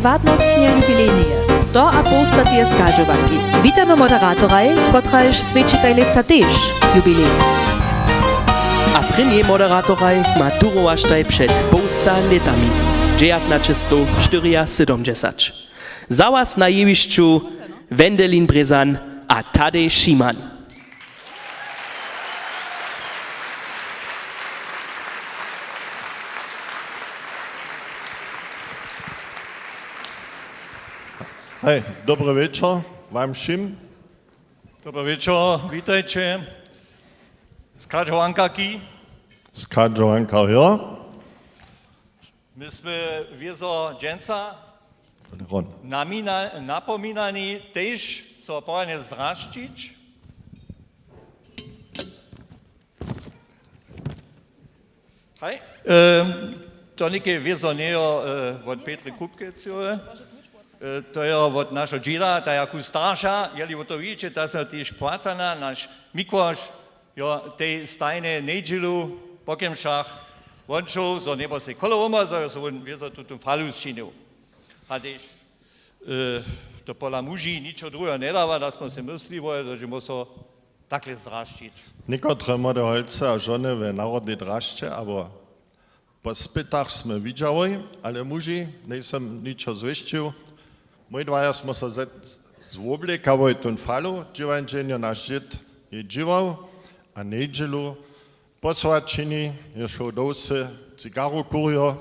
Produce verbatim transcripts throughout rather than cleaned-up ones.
Wartnostnje jubilejneje sto a połstateje skaržowanki. Witamy moderatoraj, kotraž swjećitaj lětsa tež jubilej. A prěnjej moderatoraj ma turowaštaj před połsta lětami, dźewjatnaćestow štyriasydomdźesać. Za was na jewišću Wendelin Brězan a Tadej Šiman. Hej, dobry wječor wam wšěm. Dobry wječor, witajće. Skaržowankarki. Skaržowankarjo. My smy wězo dźensa Ron. Namina-, napominani tež so porjadnje zdrašćić. Haj, e, to něke wězo njejo, e, wot Petry Kupkec, jo, e, to je wot našeho dźěla, ta jako starša, jeli wo to widźiće, ta so tež płatana, naš Mikłoš, jo, tej stajnje njedźelu po kemšach, won šoł, zo njebosej kolo woma, zo jo so won wězo tutón falu sčinił. A tež, e, to pola muži ničo druheho njedawa, da smo sej mysliło, zo dźemo so takle zdrašćić. Někotre młode holcy a žony w narodnej drašće abo po spytach smy widźałoj, ale muži, njejsym ničo zwěsćił. Mój dwaja smo so z-, zwoblekałoj tón falu, dźěłańdźenjo naš dźěd je dźěłał a njedźelu po swaćeni je šoł do wsy cigaru kurjo,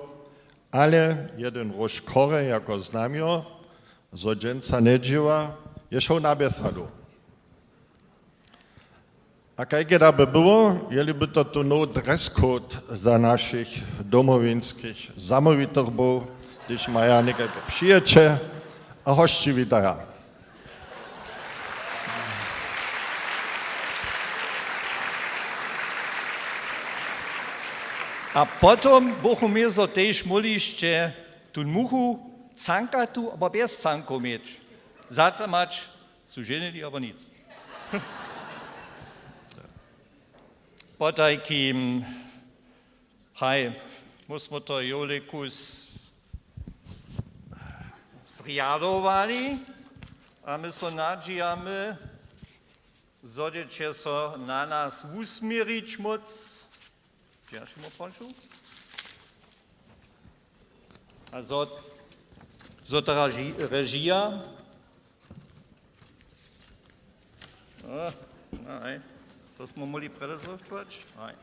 ale jedyn róž chore jako znamjo, zo dźensa njedźěła, je šoł na bjesalu. A kajke da by było, jeli by to tu nowy dress code za našich domowinskich zamołwitych był, hdyž maja někajke přijeće a hosći witaja. A potom bychmy my so tež móhli hišće tu muchu, cankatu, abo bjez cankow měć. Zatamać su ženili, abo nic. Potajkim, haj, my smo to jowle kus zrjadowali a my so nadźijamy, zo dźeće so na nas wusměrić móc. Dźeržimo, prošu. A zo-, zo ta reži-, režija. A, no, haj. To smo móhli prjerozrěchtować. Haj.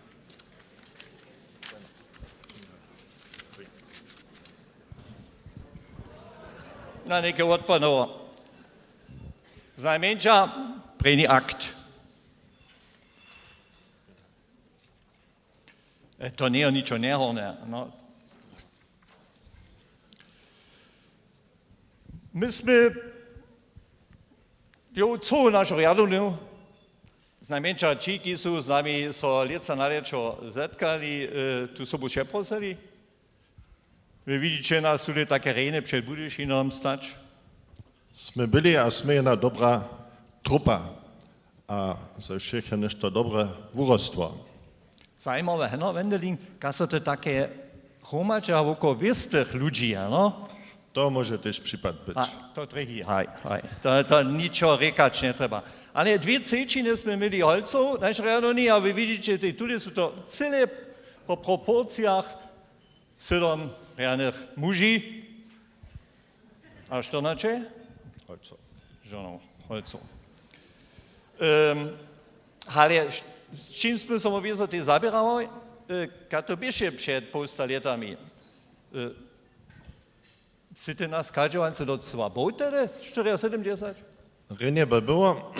Na něke wotpadnoło. Znajmjeńša prěni akt. E, to njeje ničo njehorne, no. My smy, jo, cołu našu rjadownu, znajmjeńša ći, kiž su z nami so lětsa na lěćo zetkali, e, tu sobu přeprosili. Wy widźiće nas tule take rejne před Budyšinom stać. Smy byli a smy jedna dobra trupa a ze wšěch je něšto dobre wurostło. Zajimawe, Heno Wendelin, kaž so to take hromadźa wokoło wěstych ludźi, ano? To móže tež připad być. A, to drěchi, haj, haj. To, to ničo rěkać njetrjeba. Ale dwě třećiny smy měli holcow, naš rjadowni, a wy widźiće, tej tule su to cyle po proporcijach sydom rjanych muži. A što znaće? Holcow. Žonow, holcow. Ehm, ale š-, z čim smy so wězo tej zaběrali, e, kaž to běše před połsta lětami? E, sy ty na skaržowancu docyła był tehdy, štyriasydomdźesać? Rjenje by było,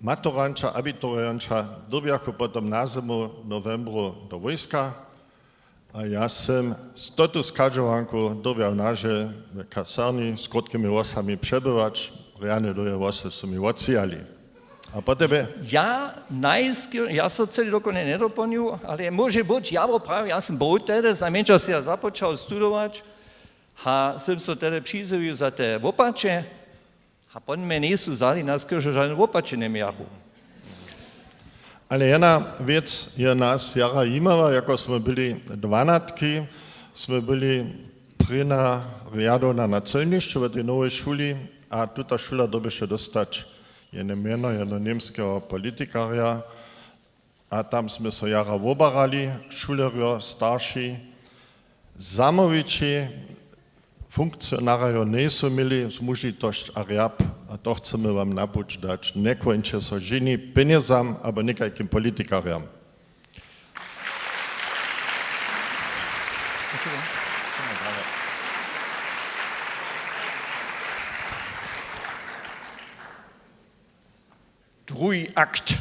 maturanća, abiturienća dyrbjachu potom na zymu w nowembru do wójska a ja sym z totu skaržowanku dyrbjał naže w kasarni z krótkimi włosami přebywać, rjane dołhe włosy su mi wotsijali. A potom je Ja najskě-, ja so cyle dokonje njedoplnił, ale móže być, ja był prawje, ja sym był tehdy, znajmjeńša sym ja započał studować, a sym so tehdy přizjewił za te wopaće, a po mnje njejsu wzali na skrž žane wopaće njemějachu. Ale jedna wěc je nas jara jimała, jako smy byli dwanatki, smy byli prěnja rjadowna na cylnišću w tej nowej šuli, a tuta šula dyrbješe dóstać jeno mjeno jeno němskeho politikarja. A tam smy so jara wobarali, šulerjo, starši, zamołwići, funkcionarjo njejsu měli zmužitosć a rjab, a to chcemy wam na puć dać. Njekóńće so ženi pjenjezam abo někajkim politikarjam. Druhi akt.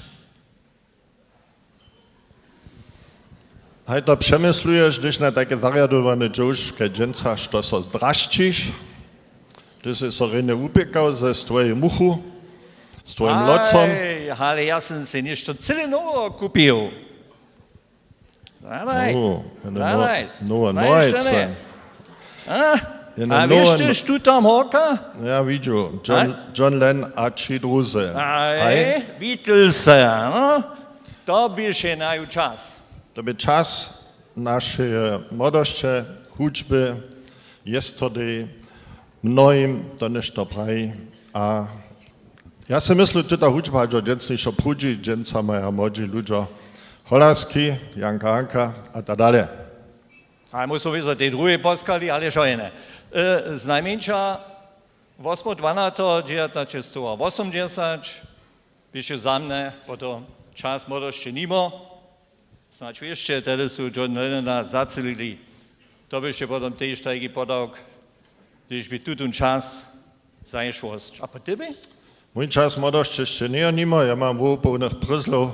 Haj to přemysluješ, hdyž na tajke zarjadowany dźowžke dźensa, što so zdrašćiš, hdyž sy so rjenje wupěkał ze, z twojej muchu, z twojim locom. Aj, ale ja sym sej něšto cyle noweho kupił. Hladaj, hladaj. Nowe nojce. A wěš ty, štó tam horka? Ja widźu, John Lenn a tři druzy. Aj, widźel se, no. To běše naju čas. To bě čas našeje młodosće, hudźby, yesterday, mnohim to něšto praji. A ja sej myslu, tuta hudźba, dźo dźensnišo prudźi, dźensa maja młodźi ludźo holaski, janka hanka, a tak dale. Ale musu wězo tej druhej poskali, ale žo jene. Znajmjeńša wosmodwanateho dźewjatnaćestowa wosomdźesać, běše za mnje potom čas młodosće nimo. Snadź wěsće, tehdy su john lennona zacelili. To běše potom tež tajki podawk, hdyž bě tutón čas zajšłosć a po tebje? Mój čas młodosće sće njejo nimo, ja mam hłowu połnych pryzlow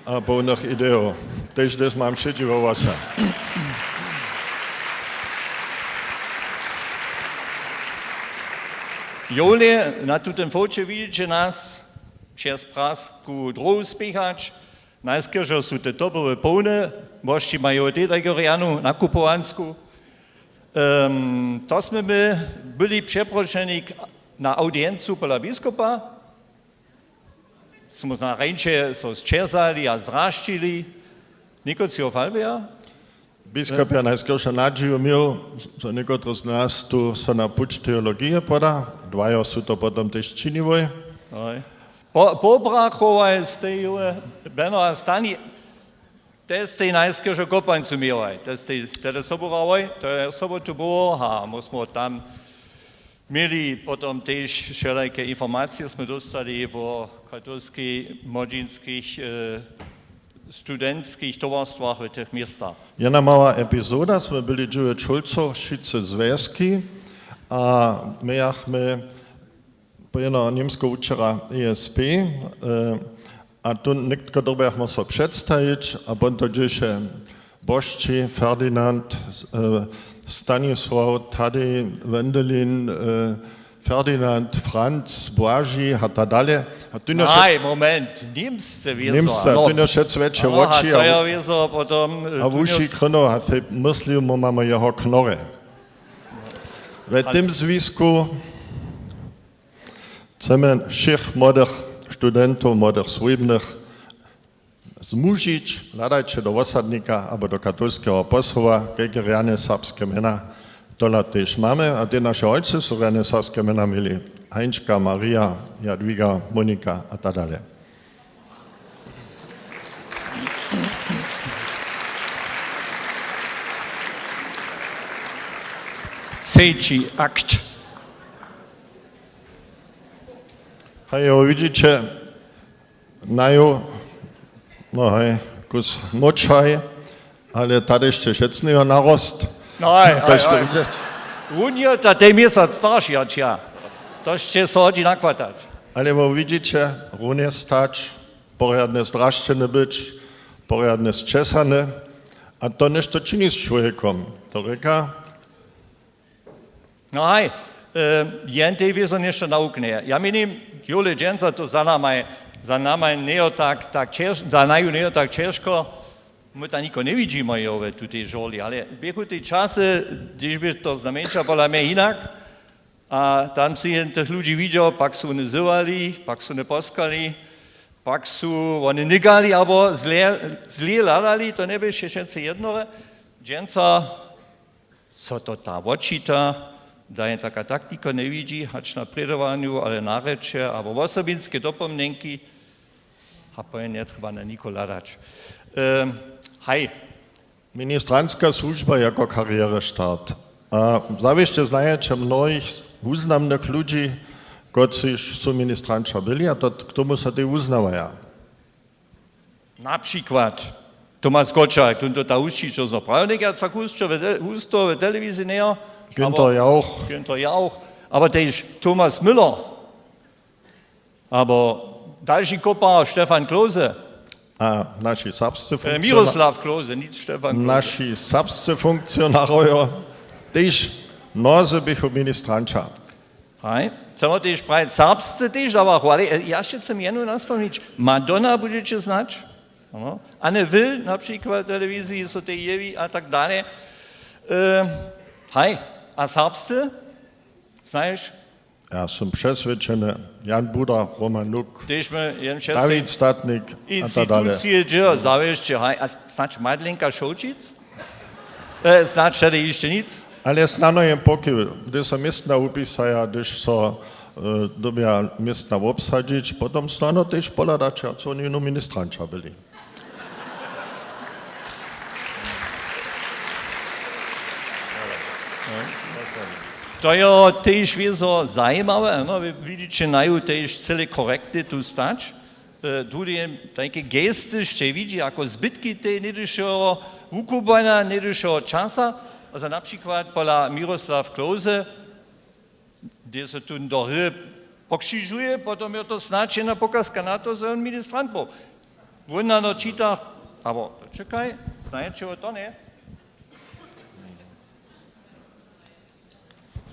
a połnych idejow. Tež hdyž mam wšedźi wo włosach. Jowle, na tutym foće widźeće nas přez prasku dróhu spěchać. Najskeršo su te topowe połny, wosći majo tej tajkeho rjanu nakupowansku. To smy my byli přeprošeni na audiencu pola biskopa. Smy zna rańše so sćerzali a zdrašćili. Někotřiho falweja. Biskop je najskeršo nadźiju měł, zo někotry z nas tu so na puć teologije poda. Dwajo su to potom tež činiłoj. Pobrachowaj stej jowe beno a stani. Te stej najskeršo kopańcu měłaj, te stej tede sobu rawoj, to je sobotu było a my smo tam měli potom tež wšelajke informacije smy dóstali wo katolskich młodźinskich studentskich towarstwach w tych městach. Jedna mała epizoda, smy byli dźewjeć holcow wšitcy zwjazki, a mějachmy pojeno němskeho wučera esp. A tu nětko dyrbjachmy so předstajić a potom dźěše bošći ferdinand, stanisław, tadej, wendelin, ferdinand, franc, błaži a tak dale. A tu naj moment, němsce wězo. Němsce a tu naj wšetcy wjetše woči a wuši kryno a sej myslił mu mamy jeho knorje. We tym zwisku chcemy wšěch młodych studentow, młodych swójbnych zmužić, hladajće do wosadnika abo do katolskeho posłowa, kajke rjane serbske mjena tola tež mamy. A te naše holcy su rjane serbske mjena měli: hańčka, marija, jadwiga, monika a tak dale. Třeći akt. Haj jo, widźiće, naju, no haj, kus młódšaj, ale tadež sće wšetcy njejo narost. No haj, haj, haj. Wón je ta tej měsac starši hač ja. To sće so hodźi nakwatać. Ale wo widźiće, runje stać, porjadnje zdrašćeny być, porjadnje sćesany. A to něšto čini z čłowjekom, to rěka. No haj, jen tej wězo něšto nawuknje. Ja měnim, jowle dźensa to za namaj, za namaj njejo tak, tak ćež-, za naju njejo tak ćežko. My tam niko njewidźimy jo w tutej žurli, ale běchu tej časy, hdyž bě to znajmjeńša pola mje hinak. A tam sy jen tych ludźi widźał, pak su wone zywali, pak su wone poskali, pak su wone nygali abo zle, zle hladali, to njeběše wšetcy jednore. Dźensa Co to ta wočita, da je taka taktika njewidźi, hač na prědowanju, ale na rěče abo wosobinske dopomnjenki, a pojem njetrjeba na nikoho hladać. Ehm, haj. Ministranska słužba jako karjerestart. A zawěsće znajeće mnohich wuznamnych ludźi, kotřiž su ministranća byli a to k tomu so tej wuznawaja. Na přikład Tomaš Gočak, tón to ta hušći, što zno prawnik, a tak husto we te-, husto we telewiziji njejo. Günther Jauch. Günther Jauch, abo tež Thomas Müller, abo dalši kopar Stefan Klose. A naši serbscy E, funkcionar-, Miroslav Klose, nic Stefan Klose. Naši serbscy funkcionarojo, tež mnozy běchu ministranća. Haj, chcemy tež prajić serbsce tež, dawach, ale e, ja sće chcem jednu naspomnić. Madonna budźeće znać. Ano. Anne Will na přikład w telewiziji so tej jewi a tak dalej. E, haj, a serbsce? Znaješ? Ja sam přeswědčeny, Jan Budar, Roman Nuk, tež my jen přeswědčeni. Dawid Statnik a tak dalej. Institucije, dźe, zawěsće, haj, a snadź Madlenka Šołčic? E, snadź tedy hišće nic. Ale snano jen pokiw, hdyž so městna wupisaja, hdyž so, e, dyrbja městna wobsadźić, potom snano tež pohledaća, co oni jenu ministranća byli. To je tež wězo zajimawe, no, wi-, widźiće naju tež cyle korektne tu stać. E, druhdy je tajke gesty sće widźi jako zbytki tej něhdyšeho wukubłanja, něhdyšeho časa. A za na přikład pola Miroslav Klose, hdźe so tu do hry pokřižuje, potom je to snadź jedna pokazka na to, zo je wón ministrant był. Wón na to čita, abo čekaj, znajeće wo to, nje?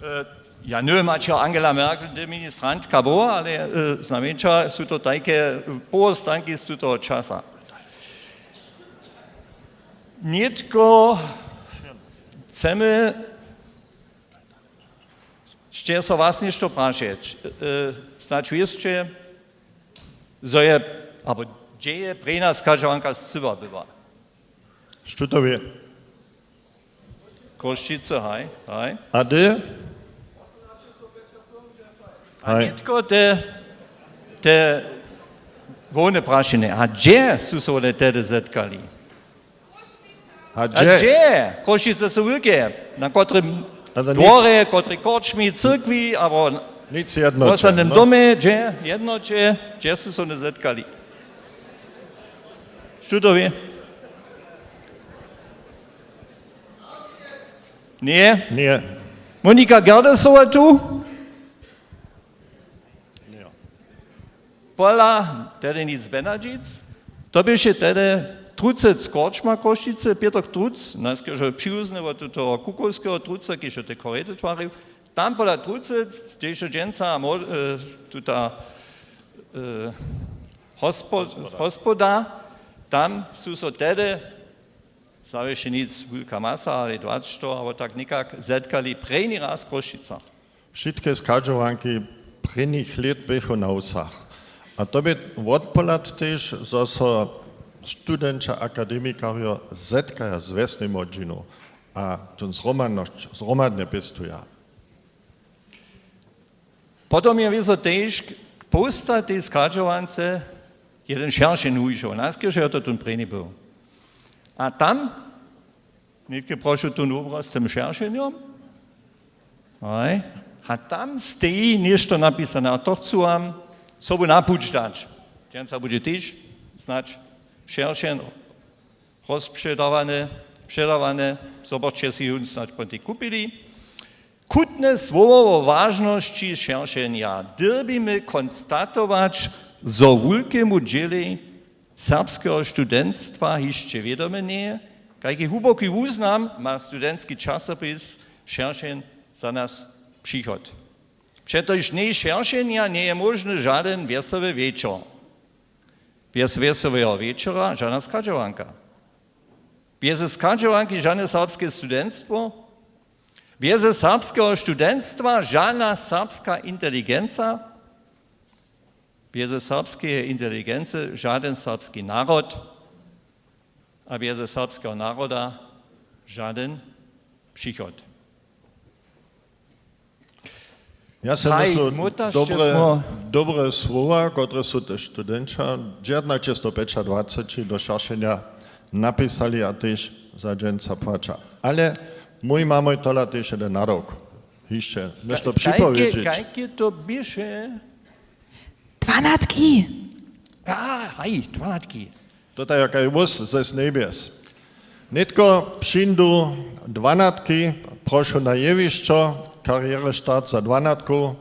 E, ja njewěm, hač je Angela Merkel hdy ministrantka była, ale, e, znajmjeńša su to tajke powostanki z tutoho časa. Nětko chcemy sće so was něšto prašeć. E, snadź wěsće, zo je, abo hdźe je prěnja schadźowanka scyła była? Štutowi. Košćicy, haj, haj. A hdy? A haj. Nětko te, te hłowne prašenje. A hdźe su so wone tehdy zetkali? A hdźe? Košćice su wulke. Na kotrym dworje, kotrej korčmi, cyrkwi, abo nic jedno, w wosadnym domje, hdźe, jedno, hdźe, hdźe su so wone zetkali? Štutowi. Nje? Nje. Monika Gerdesowa tu? Pola, tehdy nic Bernadźic, to běše tehdy Trucec, korčma Košćice, Pětr Truc, najskerše přiwuzny wot tutoho Kukowskeho Truca, kiž je te korety twarił, tam pola Trucec, hdźež je dźensa mo-, e, tuta, e, hospo-, hospoda, tam su so tehdy, zawěsće nic, wulka masa, ale dwaceći abo tak někak, zetkali prěni raz w Chrósćicach. Wšitke schadźowanki prěnich lět běchu na wsach. A to bě wotpohlad tež, zo so studenća, akademikarjo zetkaja z wjesnej młodźinu a tón zhromadnosć zhromadnje pěstuja. Potom je wězo tež k-, k połsta tej schadźowance jeden šeršeń wuwišował. Najskerše je to tón prěni był. A tam, nětke prošu tón wobraz z tym šeršenjom. Haj. A tam steji něšto napisane. A to chcu wam sobu na puć dać. Dźensa budźe tež snadź šeršeń rozpředawane, předawane, zo byšće sej jón snadź potom kupili. Chutne słowo wo wažnosći šeršenja. Dyrbimy konstatować, zo wulkemu dźělej serbskeho studentstwa hišće wědome njeje, kajki hłuboki wuznam ma studentski časopis Šeršeń za naš přichod. Přetož njej šeršenja njeje móžny žadyn wjesoły wječor. Bjez wjesołeho wječora žana schadźowanka. Bjeze schadźowanki žane serbske studentstwo. Bjeze serbskeho studentstwa žana serbska inteligenca. Bjeze serbskeje inteligency žadyn serbski narod. A bjeze serbskeho naroda žadyn přichod. Ja se Haj, myslu, mótaš dobre, smo. Dobre słowa, kotrež su te studenća dźewjatnaće sto pjećadwaceći do šeršenja napisali a tež za dźensa płaća. Ale mój mamoj tola tež jeden nadawk. Hišće nešto připowědźeć. Kajke to běše? Dwanatki. A, haj, dwanatki. To tak jak wós zes njebjes. Nětko přińdu dwanatki, prošu na jewišćo, karjerestart za dwanatkow.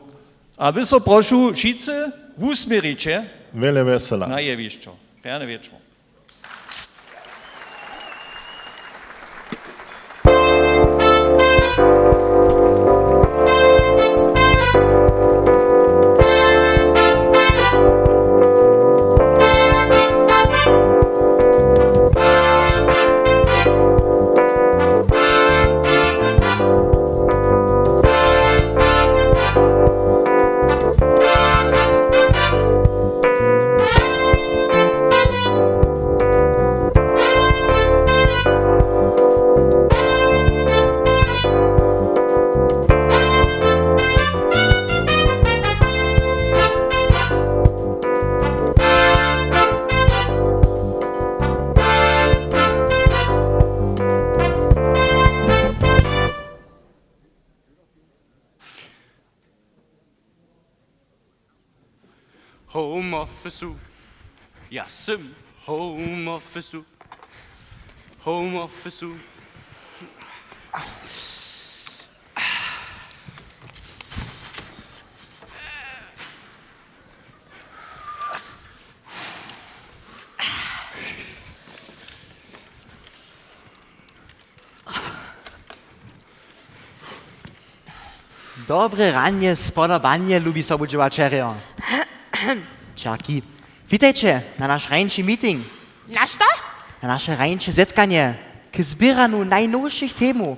A wy so prošu wšitcy wusměriće. Wjele wjesela. Na jewišćo. Rjany wječor. Home officeu. Ja sym home officeu. Home officeu. Dobre ranje, spodobanje, lubi sobudźěłaćerjo. Čerki, witajće na naš hraničny meeting. Na što? Na naše hranične zetkanje k zběranu najnowšich temow,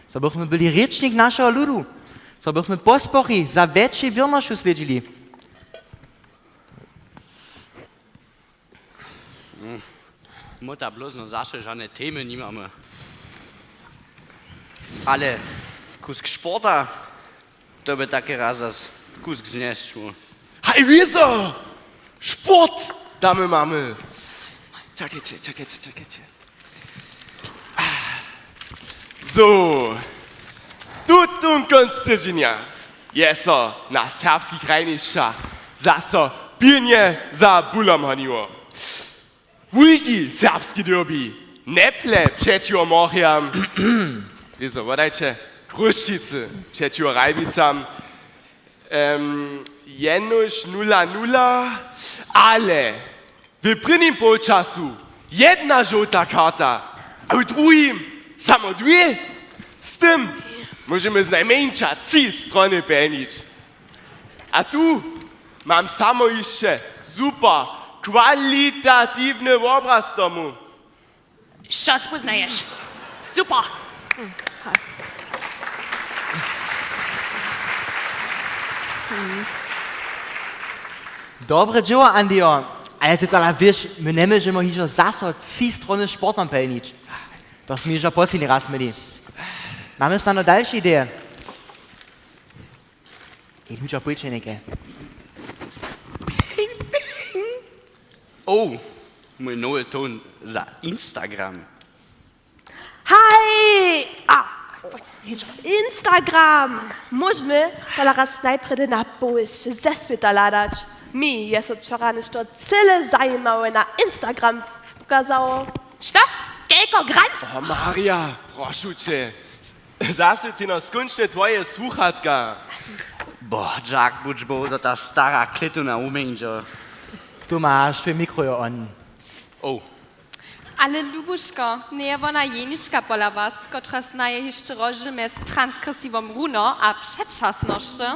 zo bychmy byli rěčnik našeho ludu, zo bychmy pospori za wjetšej wěrnosću slědźili. Móta blózno zaše žane temy nimamy. Ale kusk sporta, to by take raz zas kusk znjesć móhł. Haj, wězo! Sport damy mamy. Čakajće, čakajće, čakajće. So, tutón kónc tydźenja je so na serbskich hrajnišćach zaso pilnje za bulom honiło. Wulki serbski derby, Neple přećiwo Morjam, wězo wodajće, Chrósćicy přećiwo Ralbicam, em, jenož nula nula, ale w prěnim połčasu jedna žołta karta, a w druhim samo dwě. Z tym móžemy znajmjeńša tři strony pjelnić. A tu mam samo hišće super kwalitatiwny wobraz tomu. Što spóznaješ? Super. Dobre dźěło, Andyjo. Ale ty tola wěš, my njemóžemy hižo zaso tři strony sportom pjelnić. To smy hižo posledni raz měli. Mamy snano dalše ideje? Ej, ludźo, pójće někaj. Oh, mój nowy ton za Instagram. Haj! A, Instagram! Móžemy tola raz najprjedy na połysće ze swěta hladać. Mi je so wčora něšto cyle zajimawe na Instagram pokazało. Što? Kelko gram? O, Marja, prošu će, zaswěci nas skónčnje twoje słuchatka. Boh, dźak budź Bohu za ta stara klětowna wuměńdźo. Tomaš, twój mikro jo on. Oh. Ale Lubuško, njeje wona jenička pola was, kotraž znaje hišće rozdźěl mjez transgresiwom runo a předčasnosće?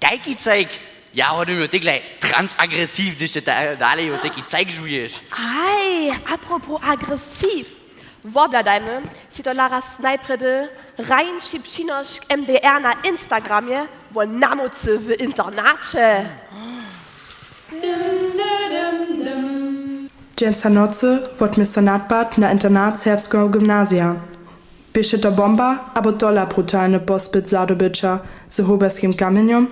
Kajki cajk? Ja hodym jo teklej transagresif, hdyž ty ta-, dalej jo teki cajk žuješ. Aj, apropos agresiv. Wobhladajmy sej tola raz najprjedy hraničny přinošk M D R na Instagramje wo namowcy w internaće. Dźensa nocy wotmě so nadpad na internat serbskeho gymnazija. Běše to bomba abo tola brutalny pospyt zadobyća z hoberskim kamjenjom?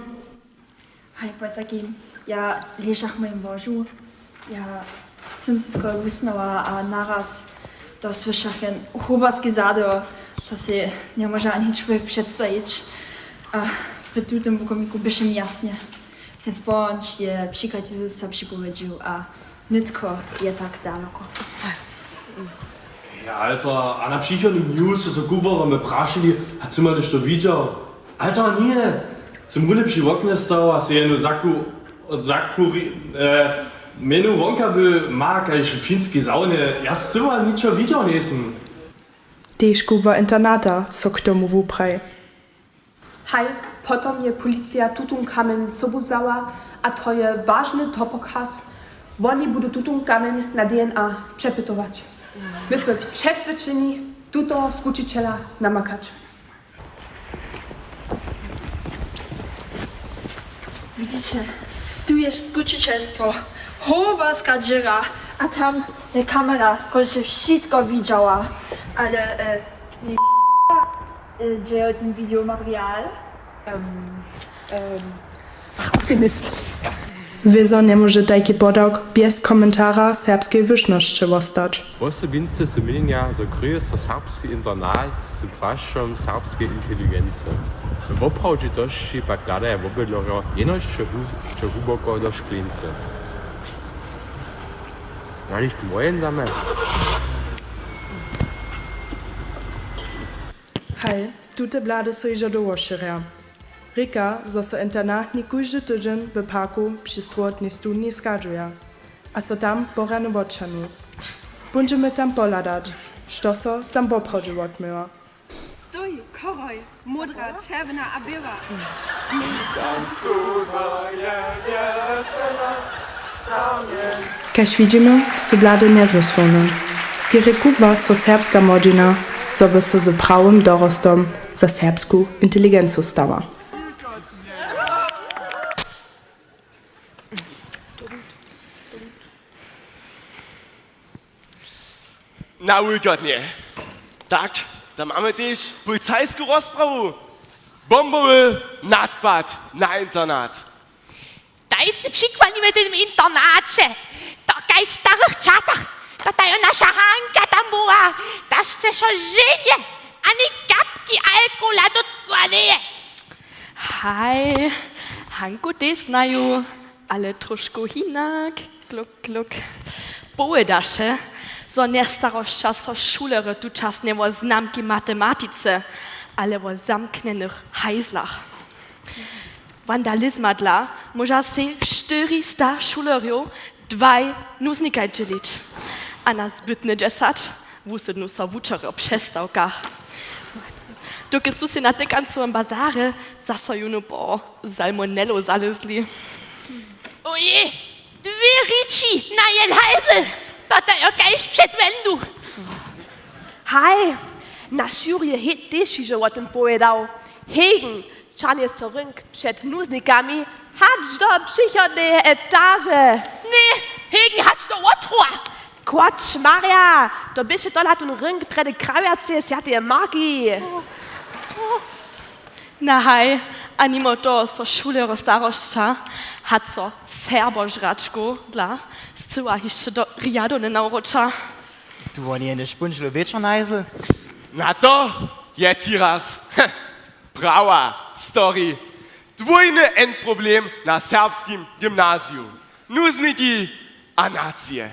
Haj, potajkim, ja ležach w mojim łožu, ja sym se skoro wusnała a naraz to słyšach jen hoberski zadyr, to sej njemóže ani čłowjek předstajić. A w tutym wukomiku běše mi jasnje, ten społąč je přikład Jezusa připowědźił a nětko je tak daloko. Ja, Alter, a na přichodnym dnju su so kubłarjo mje prašili, hač sy ma něšto widźał. Alter, ně! Sym runje při woknje stał a sej jenu zaku-, zakuri-, e, mjenu wonka by ma kaž w finskej sawnje. Ja scyła ničo widźał njejsym. Tež kubła internata so k tomu wupraji. Haj, potom je policija tutón kamjeń sobu wzała a to je wažny dopokaz. Woni budu tutón kamjeń na D N A přepytować. My smy přeswědčeni, tutoho skućićela namakać. Widźiće, tu je skućićelstwo, hoberska dźěra, a tam je kamera, kotryž je wšitko widźała, ale, e, Hdźe je ten wideomaterial? Ach, optimist. Wězo njemóže tajki podawk bjez komentara serbskeje wyšnosće wostać. Wosobincy su měnjenja, zo kryje so serbski internat z płašćom serbskeje inteligency. We woprawdźitosći pak hladaja wobydlerjo jenož će hu-, će hłuboko do škleńcy. Na nich tu mojen zamer? Haj, tute blady so hižo dołho šěrja. Rěka, zo so internatni kóždy tydźeń w parku při strowotnej studni schadźuja a so tam porjadnje wothanu. Póńdźemy tam pohladać, što so tam woprawdźe wotměła. Stoj, chorhoj, módra, čerwjena a běła. Kaž widźimy, su blady njezmysłowne. Skerje kubła so serbska młodźina, zo by so z prawym dorostom za serbsku inteligencu stała. Na wulkotnje. Tak, tam mamy tež policajsku rozprawu. Bombowy nadpad na internat. Dajce přikłanić w tym internaće. To kaž w starych časach. To ta jo naša Hanka tam była. Ta sće so ženje. Ani kapki alkohola dotkła njeje. Haj, Hanku tež znaju, ale trošku hinak. Kluk, kluk. Powědaše, zo njestarosća so šulerjo tučasnje wo znamki w matematice, ale wo zamknjenych hajzlach. Wandalizma dla móža sej štyrista šulerjow dwaj nuznikaj dźělić. A na zbytne dźesać wusydnu so wučerjo w přestawkach. Dokelž su sej na tykancowym bazarje zaso jónu po salmonelu zalězli. Ojej, dwě rěči na jen hajzel, to ta jo kaž před wendu. Haj, naš Juri je he-, tež hižo wo tym powědał. Hegen, čahne so rynk před nuznikami hač do přichodneje etaže. Ně, hegen hač do wotrowa. Kotš Marja, to běše tola tón rynk prjedy krawjaceje swjateje marki. Na haj, a nimo toho so šulerjo starosća, hač so serbožračkow dla scyła hišće do rjadowne nawróća. Tu woni jenož pónčelu wječor najzl. Na to je ći raz. Prawa, stari. Dwójny N problem na serbskim gymnaziju. Nuzniki a nacije.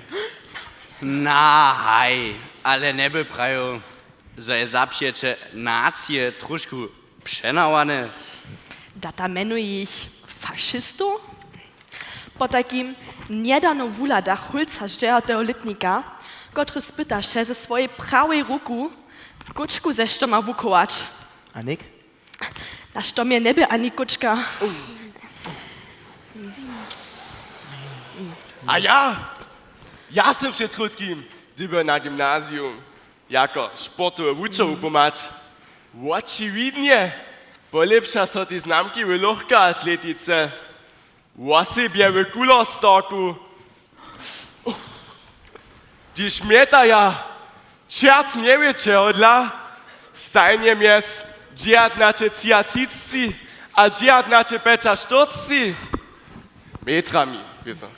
Na haj, ale njeby prajił, zo je zapřeće nacije trošku přenawane. Da ta mjenuj jich fašistow? Potajkim njedawno wuhladach hólca z dźewjateho lětnika, kotryž spytaše ze swojej prawej ruku kóčku ze štoma wuchować. A něk? Na što mje njeby ani kóčka. A ja? Ja sym před krótkim dyrbjał na gymnazijum jako sportowy wučer wupomhać. Wočiwidnje polěpša so tež znamki w lochkoatletice. Wosebje w kulerstorku. Hdyž mjetaja, čert njewě čehodla, stajnje mjez dźewjatnaće třiatřicci a dźewjatnaće pjećaštyrcci. metrami wězo.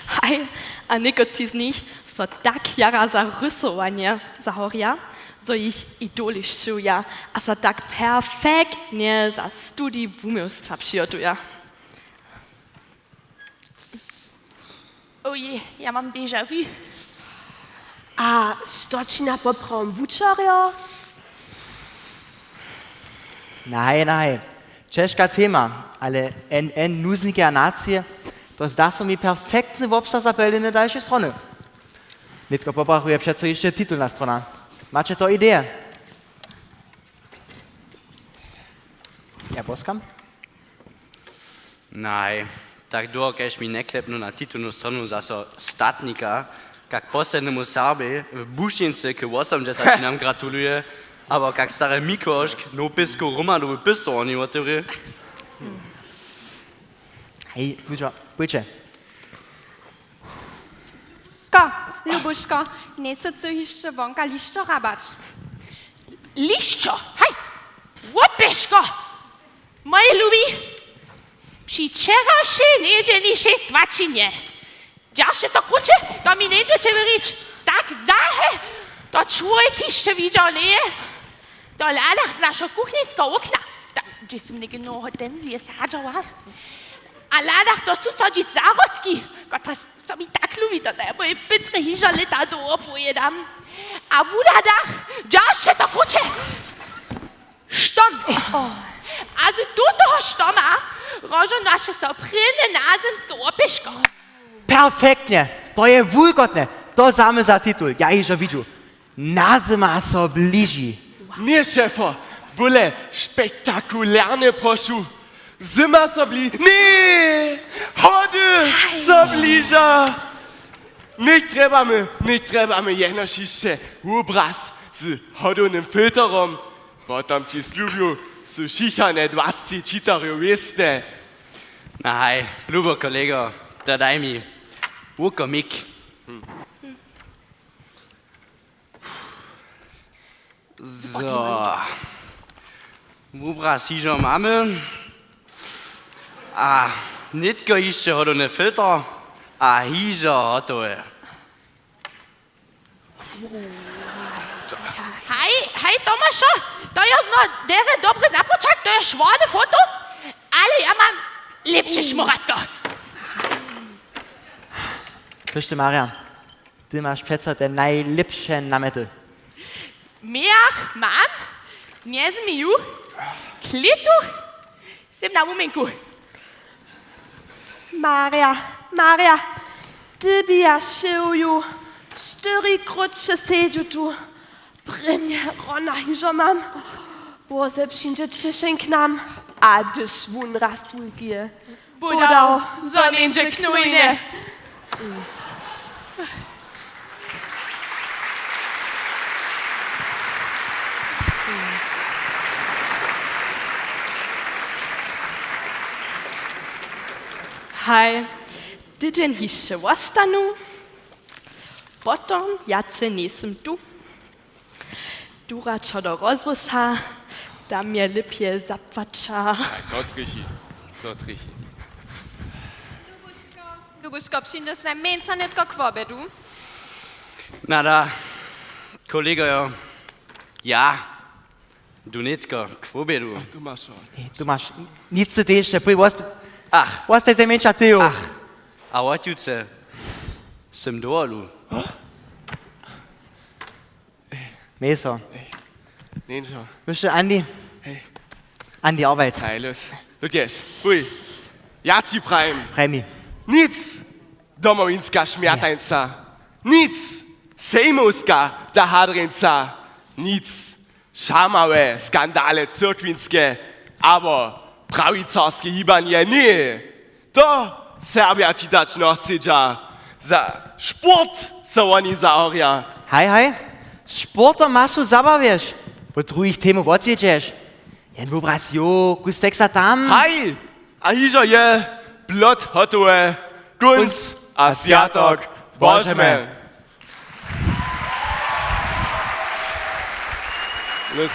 Haj, a někotři z nich so tak jara za rysowanje zahorja, zo jich idoli šćiwja a so tak perfektnje za studij wuměłstwa přihotuja. Oj, ja mam déjà vu. A što či na poprawom wučerjo? Nahaj, nahaj. Ćežka tema, ale N N nuznikej a nacije, to zda so mi perfektny wobstah za pelenje dalšej strony. Nětko pobrachuje přeco hišće titulna strona. Maće to ideje? Ja boskam. Naj, tak dołho kaž mi njeklepnu na titulnu stronu zaso statnika, kak poslednemu Serbej w Bušince k wosomdźesaćinam gratuluje, abo kak stary Mikłošk nowu pěsku romanowu pěstowarnju wotewrje. Hej, ludźo, pójće. Ko, Lubuško, njejsy chcył hišće wonka lišćo hrabać? Lišćo, haj, łopěško! Mój lubi, při wčerawšej njedźelnišej swaćinje, dźeržće so kruće, to mi njeńdźeće wěrić, tak zahe to čłowjek hišće widźał njeje. To hladach z našeho kuchninskeho wokna, tam, hdźež sym něke nowe hortenzije sadźała, a hladach do susodźic zahrodki, kotraž so mi tak lubi, to je mój Pětrje hižo lěta dołho powědam. A wuhladach, dźeržće so kruće, štom. A z tutoho štoma rozžohnaše so prěnje nazymske łopěško. Perfektnje, to je wulkotne, to zamy za titul, ja hižo widźu. Nazyma so bliži. Ně, šefo, bóle spektakularne, prošu. Zyma so bli-, ně! Hody so bliža! Něk trjebamy, něk trjebamy jenož hišće wobraz z hodownym filterom. Potom ći slubju, su wšichane dwacci čitarjow wěste. Nahaj, lubo kolego, to daj mi. Wukomik. Zo. Wobraz hižo mamy. A nětko hišće hodowny filter. A hižo hotowe. Haj, haj, Tomašo, to je zno derje dobry započatk, to je šworne foto, ale ja mam lěpše šmoratko. Słyšće, Marja, ty maš přeco te najlěpše namjety. Mějach mam, njezmiju, klětu, sym na wuměnku. Marja, Marja, ty bi ja šěwju, štyri krótše sedźu tu. Prěnje rona hižo mam. Bóhce přińdźe ćešeń k nam, a hdyž wón raz wulki je, Budał, zo njeńdźe knujnje. Haj, tydźeń hišće wostanu, potom wjace njejsym tu. Dura, čo do rozhłosa, tam je lěpje zapłaća. A to trjechi, to trjechi. Lubuško, přińdźeš najmjeńša nětko k wobjedu? Nada, kolegojo, ja, du nětko k wobjedu. Ej, tu maš, nic ty tež, pój, wost-, ach, wostaj se mjeńša, Theo. Ach, a wotjuce sym dowolu. Měso. Ej, njeńšo. Myšće, Andi. Hej. Andi, Arbeit. Hej, los. Lukas, fuj. Ja ći prajim. Praj mi. Nic. Domowinska šmjertajnca. Nic. Sejmowska ta hadrjeńca. Nic. Šamawe skandale cyrkwinske abo prawicarske hibanje ně. To Serbja čitać nochcedźa. Za sport so woni zahorja. Haj, haj. Sportom masu zabawješ. Po druhich temow wotwjedźeš. Jen wobraz jo, kus teksta tam. Haj! A hižo je plot hotowe. Kónc a swjatok. Božemy. Los.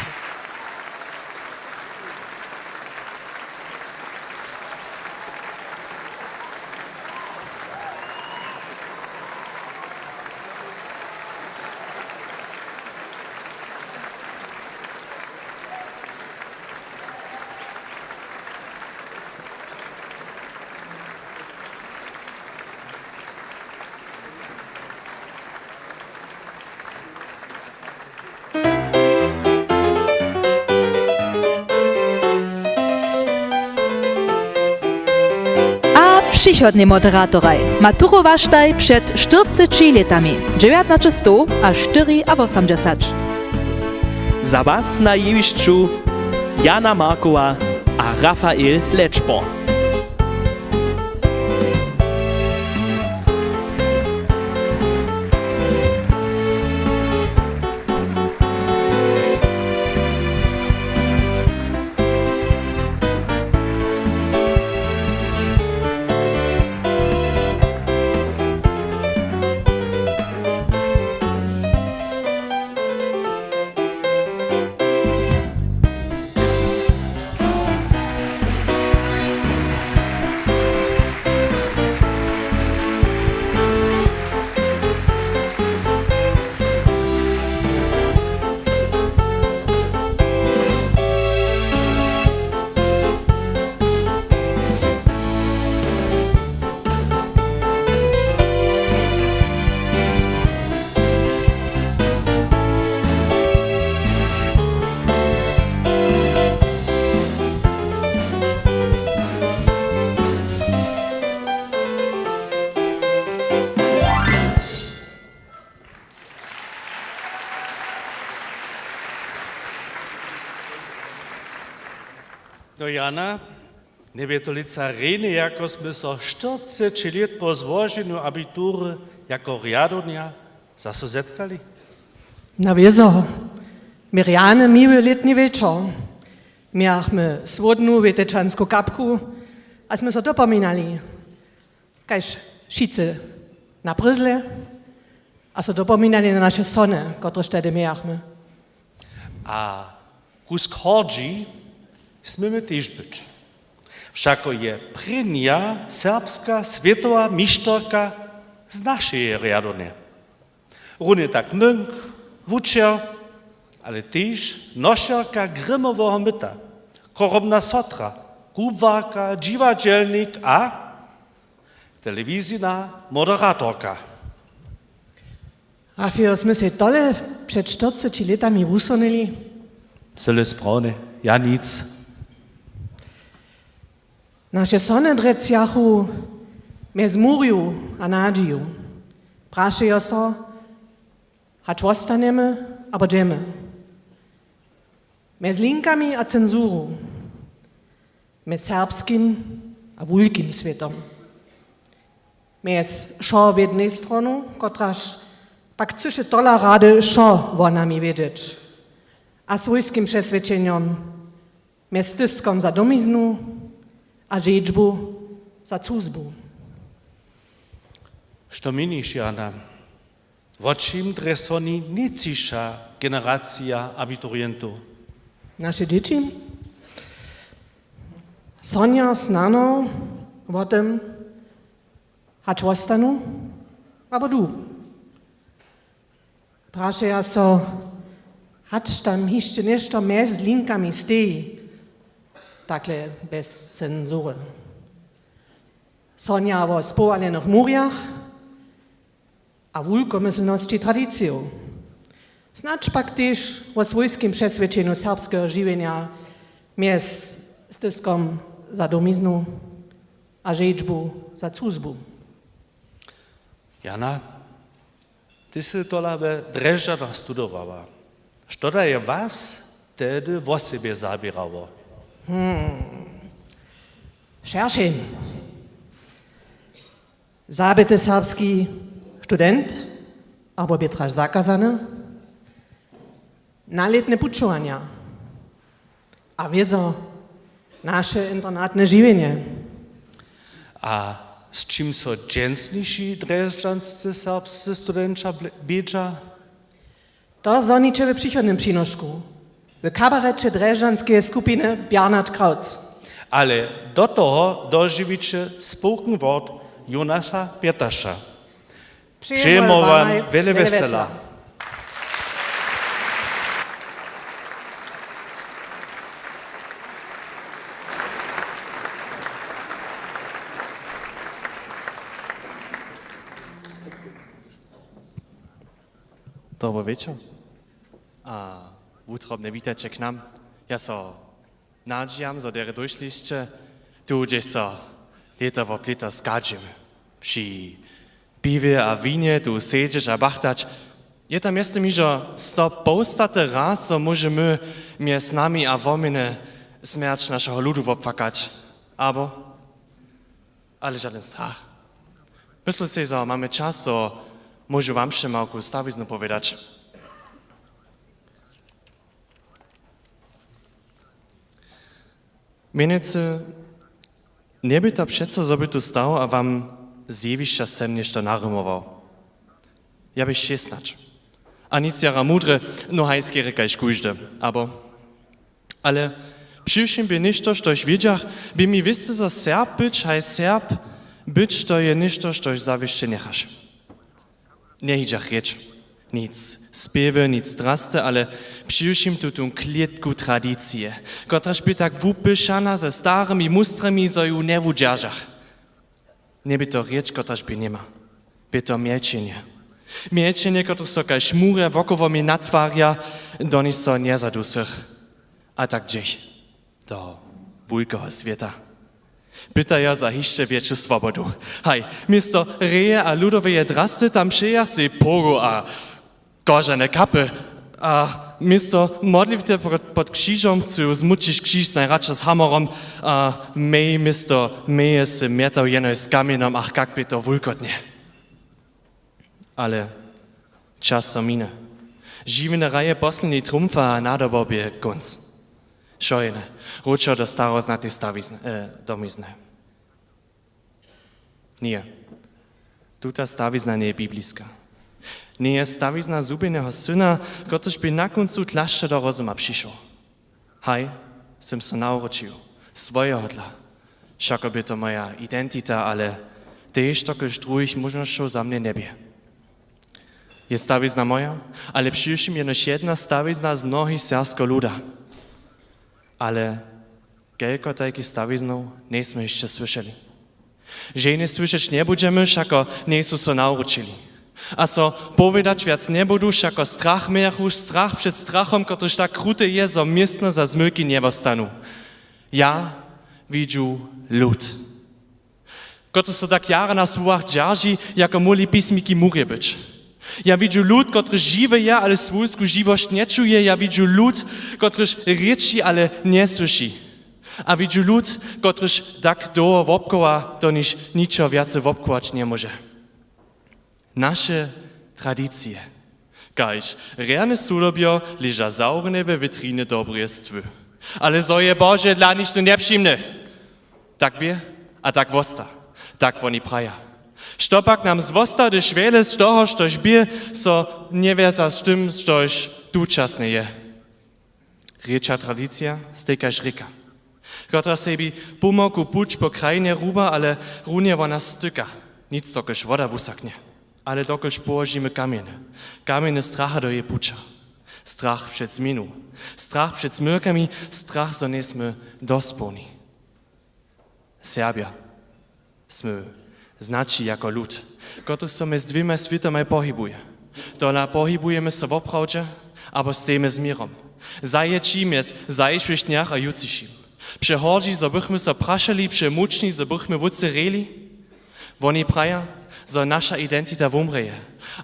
Přichodnej moderatoraj: maturowaštaj před štyrceći lětami, dźewjatnaće stow a štyriawosomdźesać. Za was na jewišću Jana Markowa a Rafael Lečpo. No Jana, njebě to lětsa rjenje, jako smy so štyrceći lět po złoženju abitury jako rjadownja zaso zetkali? Na wězo, měrjany miły lětni wječor. Mějachmy słódnu wjetečansku kapku a smy so dopominali, kaž wšitcy na pryzle, a so dopominali na naše sony, kotrež tehdy mějachmy. A kusk hordźi směmy tež być. Wšako je prěnja serbska swětowa mišterka z našeje rjadownje. Runje tak młynk, wučer, ale tež nošerka Grimmoweho myta, chorobna sotra, kubłarka, dźiwadźelnik a telewizijna moderatorka. Rafejo, smy sej tole před štyrceći lětami wusohnyli? Cyle sprawnje, ja nic. Naše sony drjecachu mjez murju a nadźiju. Prašejo so, hač wostanjemy abo dźemy. Mjez linkami a censuru. Mjez serbskim a wulkim swětom. Mjez wšo w jednej stronu, kotraž pak chcyše tola rady wšo wo nami wědźeć, a swójskim přeswědčenjom, mjez styskom za domiznu a žedźbu za cuzbu. Što měniš, Jana? Wo čim drje soni nětčiša generacija abiturientow? Naše dźěći sonja snano wo tym, hač wostanu abo du. Prašeja so, hač tam hišće něšto mjez linkami steji, takle bjez censury. Sonja wo spowalenych murjach a wulkomyslnosći tradicijow. Snadź pak tež wo swójskim přeswědčenju serbskeho žiwjenja mjez styskom za domiznu a žedźbu za cuzbu. Jana, ty sy tola we Drježdźanach studowała. Što da je was tehdy wosebje zaběrało? Hmm. Šeršej. Zabity serbski student, abo bě traž zakazany, na lětne pućowanja a wězo naše internatne žiwjenje. A z čim so dźensniši drježdźanscy serbscy studentša ble-, bědźa? To zhoniće w přichodnym přinošku w kabareće drježdźanskeje skupiny Bjarnard Krautz. Ale do toho dožiwiće spoken word Jonasa Pětaša. Přejemo wam wjele wjesela. Dobry wječor a wutrobnje witajće k nam. Ja so nadźijam, zo derje dóšli sće tu, hdźež so Lěto wob lěto schadźimy. Při piwje a winje tu sedźeć a bachtać. Je tam mjeztym hižo sto połstaty raz, zo móžemy mjez nami a woměnje smjerć našeho ludu wopłakać. Abo? Ale žadyn strach. Myslu sej, zo mamy čas, zo móžu wam wšě małku stawiznu powědać. Měnjecy, njebě to přeco, zo by tu stał a wam z jewišća sem něšto narymował. Ja bych šěsnać. A nic jara mudre, no haj skerje kaž kóždy, abo? Ale přiwšěm bě něšto, štož wědźach, bě mi wěsty, zo Serb być, haj Serb być, to je něšto, štož zawěsće njechaš. Njehidźach rěč, nic spěwy, nic drasty, ale přiwšěm tutón klětku tradicije, kotraž bě tak wupyšana ze starymi mustrami, zo ju njewudźeržach. Njebě to rěč, kotraž bě něma. Bě to mjelčenje. Mjelčenje, kotrež so kaž murja wokoło mje natwarja, do nich so njezadusych. A tak dźěch do wulkeho swěta. Pytajo za hišće wjetšu swobodu. Haj, město reje a ludoweje drasty tam přeja sej pogu a kožane kapy. A město modlitwy pod, pod křižom chcu zmućić křiž najradšo z hamorom. A mej město meje sej mjetał jenož z kamjenom, ach, kak bě to wulkotnje. Ale čas so mine. Žiwjenje hraje posledni trumfa a nadobobje kónc. Wšojene, wróćo do staroznatej stawizn-, e, domizny. Ně. Tuta stawizna njeje bibliska. Njeje stawizna zhubjeneho syna, kotryž bě na kóncu tlašće do rozuma přišoł. Haj, sym so nawróćił, swojehodla. Wšako bě to moja identita, ale tež dokelž druhich móžnosćow za mnje njebě. Je stawizna moja, ale přiwšěm jenož jedna stawizna z mnohich serbskeho luda. Ale kelko tajkich stawiznow njejsmy hišće słyšeli? Ženje słyšeć njebudźemy, wšako njejsu so nawróćili. A so powědać wjac njebudu, wšako strach mějachu, strach před strachom, kotryž tak kruty je, zo městno za zmylki njewostanu. Ja widźu lud, kotryž so tak jara na słowach dźerži, jako móhli pismiki murje być. Ja widźu lud, kotryž žiwy je, ale swójsku žiwosć nječuje. Ja widźu lud, kotryž rěči, ale njesłyši. A widźu lud, kotryž tak dołho wobchowa, doniž ničo wjace wobchować njemóže. Naše tradicije, kaž rjane sudobjo, leža zawrjene we witrinje dobreje stwy. Ale zo je Bože dla nich to njepřijimne. Tak bě a tak wosta. Tak woni praja. Što pak nam zwosta, hdyž wjele z toho, štož bě, so njewjerza z tym, štož tučasne je? Rěča tradicija stej kaž rěka, kotraž sebi pomałku puć po krajinje ruba, ale runje wona styka, nic dokelž woda wusaknje, ale dokelž połožimy kamjeny, kamjeny stracha do jeje puća. Strach před změnu, strach před zmylkami, strach, zo njejsmy dospołni. Serbja smy znaći jako lud, kotryž so mjez dwěmaj swětomaj pohibuje. Tola pohibujemy so woprawdźe, abo stejimy z měrom? Zajeći mjez zašłych dnjach a jutřišim? Přehordźi, zo bychmy so prašeli, přemučni, zo bychmy wótře rěli? Woni praja, zo naša identita wumrěje.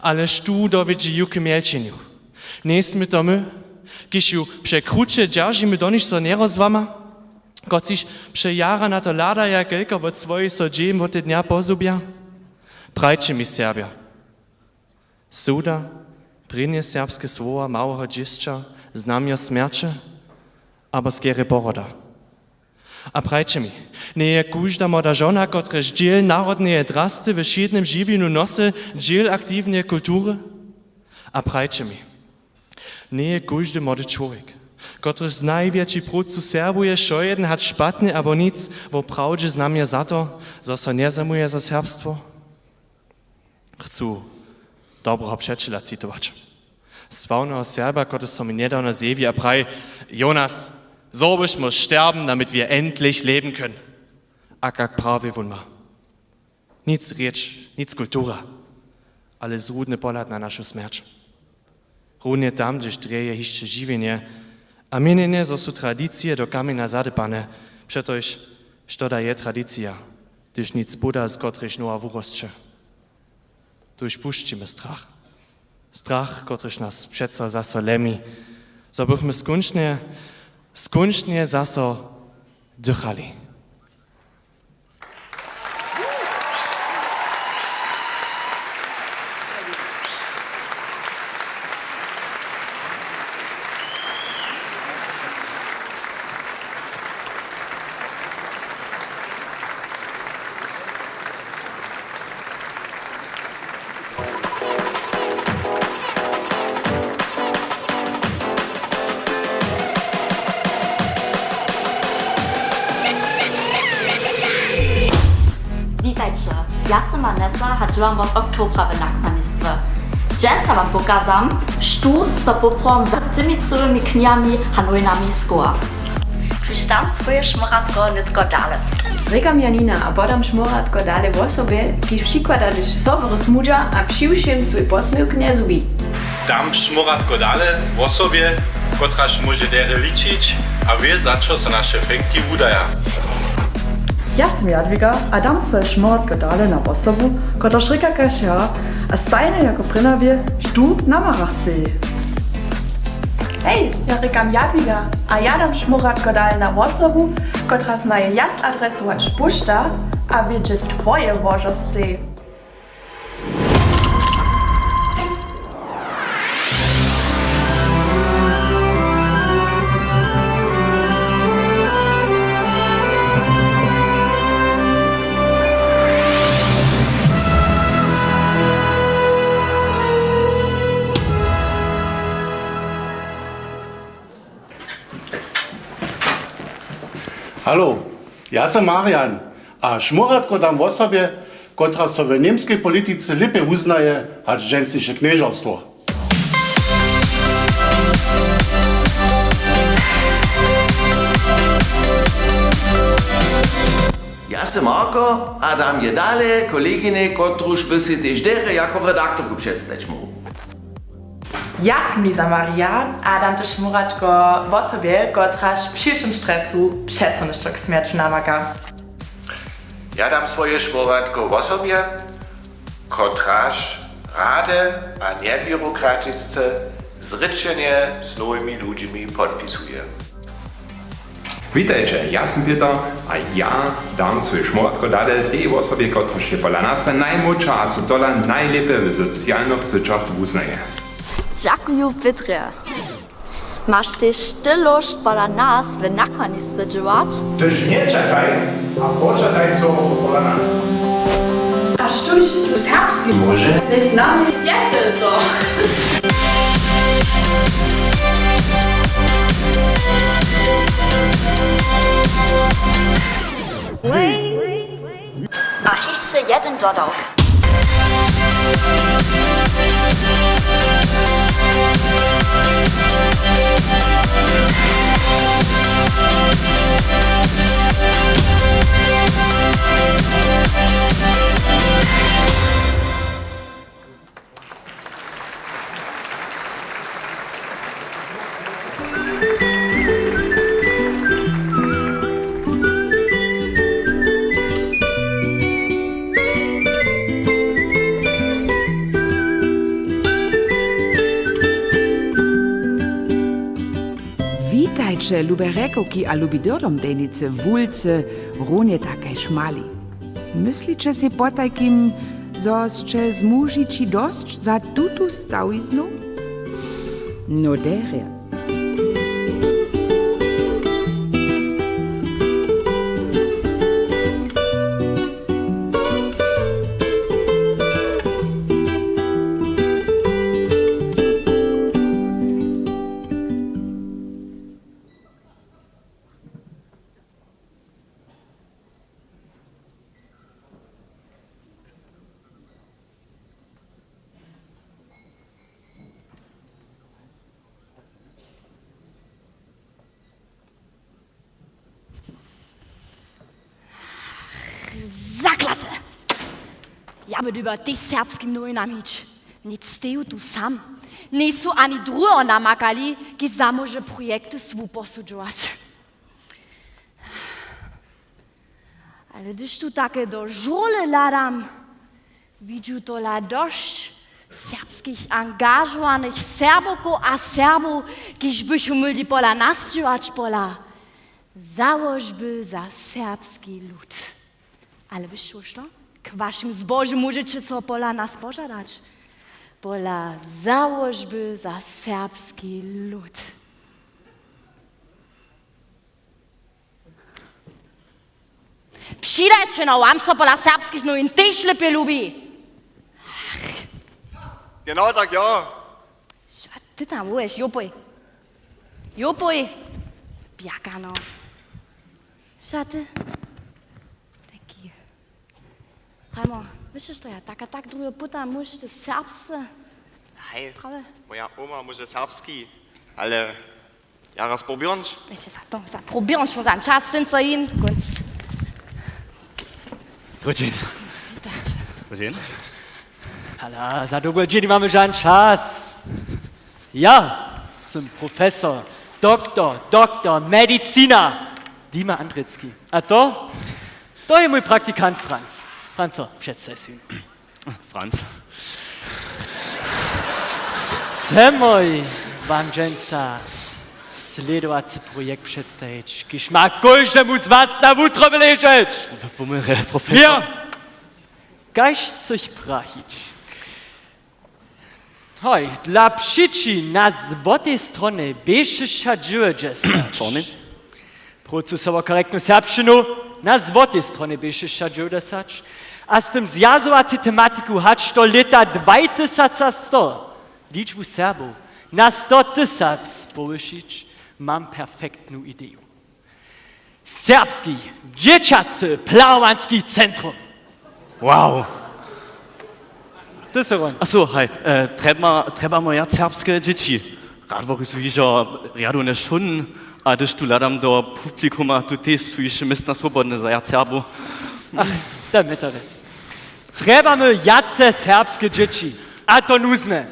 Ale štó dowjedźi ju k mjelčenju? Njejsmy to my, kiž ju překruće dźeržimy, do nich so njerozłama, kotřiž přejara na to hladaja, kelko wot swojich so dźeń wot te dnja pozhubja? Prajće mi, Serbja, su da prěnje serbske słowa małeho dźěsća znamjo smjerće abo skerje poroda? A prajće mi, njeje kóžda młoda žona, kotraž dźěl narodneje drasty we wšědnym žiwjenju nosy, dźěl aktiwneje kultury? A prajće mi, njeje kóždy młody čłowjek, kotryž z najwjetši prócu serbuje, wšojedyn hač špatnje abo nic, woprawdźe znamjo za to, zo so njezajmuje za serbstwo? Chcu dobreho přećela citować. Sławneho Serba, kotryž so mi njedawno zjewi a praji: „Jonas, zo byš móhł sterben, damit wir endlich leben können.“ A kak prawje wón ma. Nic rěč, nic kultura, ale zrudny pohlad na našu smjerć. Runje tam, hdźež drje je hišće žiwjenje a měnjenje, zo su tradicije do kamjena zadypane, přetož što da je tradicija? Hdyž nic poda, z kotrychž nowa wurosće. Tuž pušćimy strach. Strach, kotryž nas přeco zaso lemi, zo bychmy skónčnje, skónčnje zaso dychali. Witajće, ja sym Vanessa a dźěłam wot oktobra w nakładnistwje. Dźensa wam pokazam, štó so poprawom za tymi cyłymi knihami a nowinami schowa. Kiž dam swoje šmoratko nětko dale. Rěkam Janina a podam šmoratko dale wosobje, kiž přikłada do sobory smudźa a přiwšěm swój posměwk njezhubi. Dam šmoratko dale wosobje, kotraž móže derje ličić a wě, za čo so naše fenkti wudaja. Ja sym Jadwiga a dam swoje šmoratko dale na wosobu, kotraž rěka kaž ja a stajnje jako prěnja wě, štó na marach steji. Hej, ja rěkam Jadwiga a ja dam šmoratko dale na wosobu, kotraž zna je wjac adresować pušta a wě, hdźe twoje łožo steji. Halo, ja sym Marian a šmoratko dam wosobje, kotraž so w němskej politice lěpje wuznaje hač dźensniše knježerstwo. Ja sym Marko a dam je dale koleginje, kotruž by sej tež derje jako redaktorku předstajić móhł. Ja sym Liza Maria a dam tež šmoratko wosobje, kotraž při wšěm stresu přeco něšto k smjerću namaka. Ja dam swoje šmoratko wosobje, kotraž rady a njeběrokratisce zrěčenje z nowymi ludźimi podpisuje. Witajće, ja sym Pětr a ja dam swoje šmoratko dale tej wosobje, kotraž je pola nas najmłódša a so tola najlěpje w socialnych syćach wuznaje. Dźakuju, Pětrje. Maš tež ty lóšt pola nas w nakładnistwje dźěłać? Hdyž, nječakaj a požadaj so pola nas. A štóž tu serbski móže? Tež z nami wjesel so. A hišće jedyn dodawk. Witajće, lube rjekowki a lubi dyrdomdejnicy, wulcy, runje tak kaž mali. Mysliće sej potajkim, zo sće zmužići dosć za tutu stawiznu? No derje. Zaklate! Ja by dyrbjał tež serbskim nowinam hić. Nic steju tu sam. Njejsu ani druheho namakali, kiž zamóže projekty swój posudźować. A Ale hdyž tu take do žurle hladam, widźu tola dosć serbskich angažowanych Serbowkow a Serbow, kiž bychu móhli pola nas dźěłać, pola załožby za serbski lud. Ale wěš što? K wašim zbožu móžeće so pola nas požadać. Pola załožby za serbski lud. Přidajće, no, wam so pola serbskich nowin tež lěpje lubi. Genau tak, jo. Što ty tam wuješ, Jopoj? Jopoj. Bjaka, no. Što ty? Taki. Hajmo, wěš što, ja tak a tak druheho puta móžeš ty serbsce. Haj, prawe. Moja oma móže serbski, ale ja raz probiornč. Wěš za to, za probiornč, za čas, syn co jin, kónc. Dobry dźeń. Dobry dźeń. Ale za dobry dźeń mamy žan čas. Ja sym profesor, doktor, doktor medicina, Dima Andricki. A to? To je mój praktikant Franz. Franco, předstaw so. Franz. Chcemoj wam dźensa slědowacy projekt předstajić, kiž ma kóždemu z was na wutroby ležeć. Pomyre, profesor. Ja. Kaž chceš prajić? Hoj, dla přiči na złotej stronje bě šěsćdźesat dźewjećdźesat. Čorny. Prócu so wo korektnu serbšćinu, na złotej stronje bě šěsćdźesat dźewjećdźesat. A z tym zwjazowacu tematiku hač do lěta dwajtysac sto. Ličbu Serbow na sto tysac powyšić, mam perfektnu ideju. Serbski dźěćacy plahowanski centrum. Wow. Ty sy wón. A słuchaj, e, trjeba, trjebamy wjac serbske dźěći. Radworju su hižo rjadowne wšón, a hdyž tu hladam do publikuma, tu tež su hišće městna swobodne za wjac Serbow. Ach, daj mi to rjec. Trjebamy wjace serbske dźěći. A to nuzne.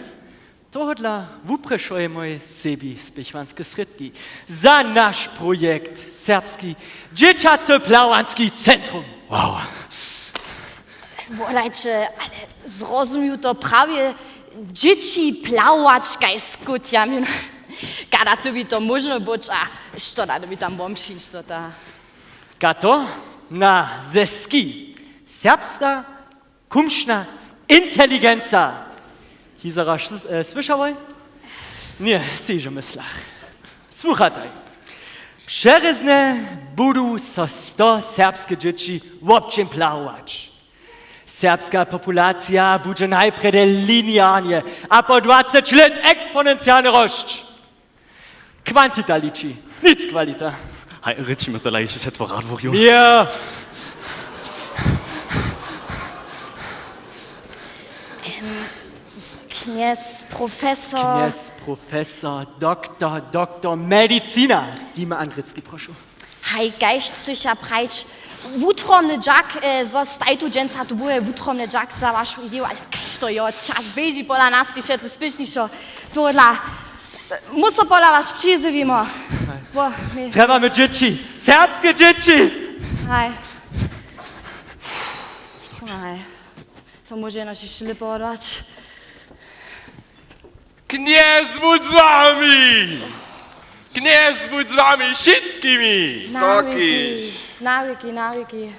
Tohodla wuprěšujemy sebi spěchowanske srědki za naš projekt Serbski dźěćacy plahowanski centrum. Wow. Wolajće, ale zrozumju to prawje, dźěći plahować kaž skót, ja mjeno. Kada to by to móžno być, a što da by tam womšić, što ta? Kato? Na zeski. Serbska Kumšna inteligenca. Hizera šl-, e, słyšałoj? Ně, sej hižo w myslach. Słuchataj. Přerězne budu so sto serbske dźěći wobdźeń plahować. Serbska populacija budźe najprjedy linearnje a po dwaceć lět eksponencialnje rosć. Kwantita liči, nic kwalita. Haj, rěčimy tola hišće před Radworju. Ja. Em, knjez, profesor. Knjez, profesor, doktor, doktor medicina. Dima Andricki, prošu. Haj, kaž chcyš ja prajić, wutrobny dźak, e, zo staj tu dźensa tu byłe, wutrobny dźak za wašu ideju, ale kaž to jo, čas běži pola nas, ty wšetcy spěšnišo. Tohodla, e, my so pola was přizjewimy. Haj. Bo, my... Trjebamy dźěći, serbske dźěći! Haj. Haj. To móže jenož hišće lěpje wodwać. Knjez budź z wami! Knjez budź z wami wšitkimi! Na wěki, na wěki, na wěki.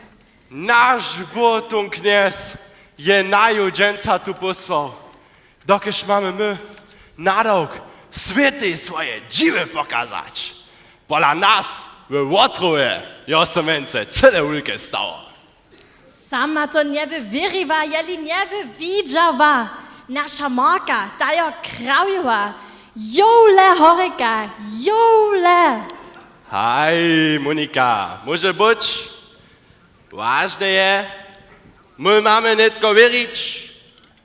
Naš Bóh, tón knjez, je naju dźensa tu pósłał, dokelž mamy my nadawk swětej swoje dźiwy pokazać. Pola nas we Wotrowje je so mjence cyle wulke stało. Sama to njeby wěriła, jeli njeby widźała. Naša marka, ta jo krawiła. Jowle, horjeka, jowle! Haj, Monika, móže być? Wažne je, my mamy nětko wěrić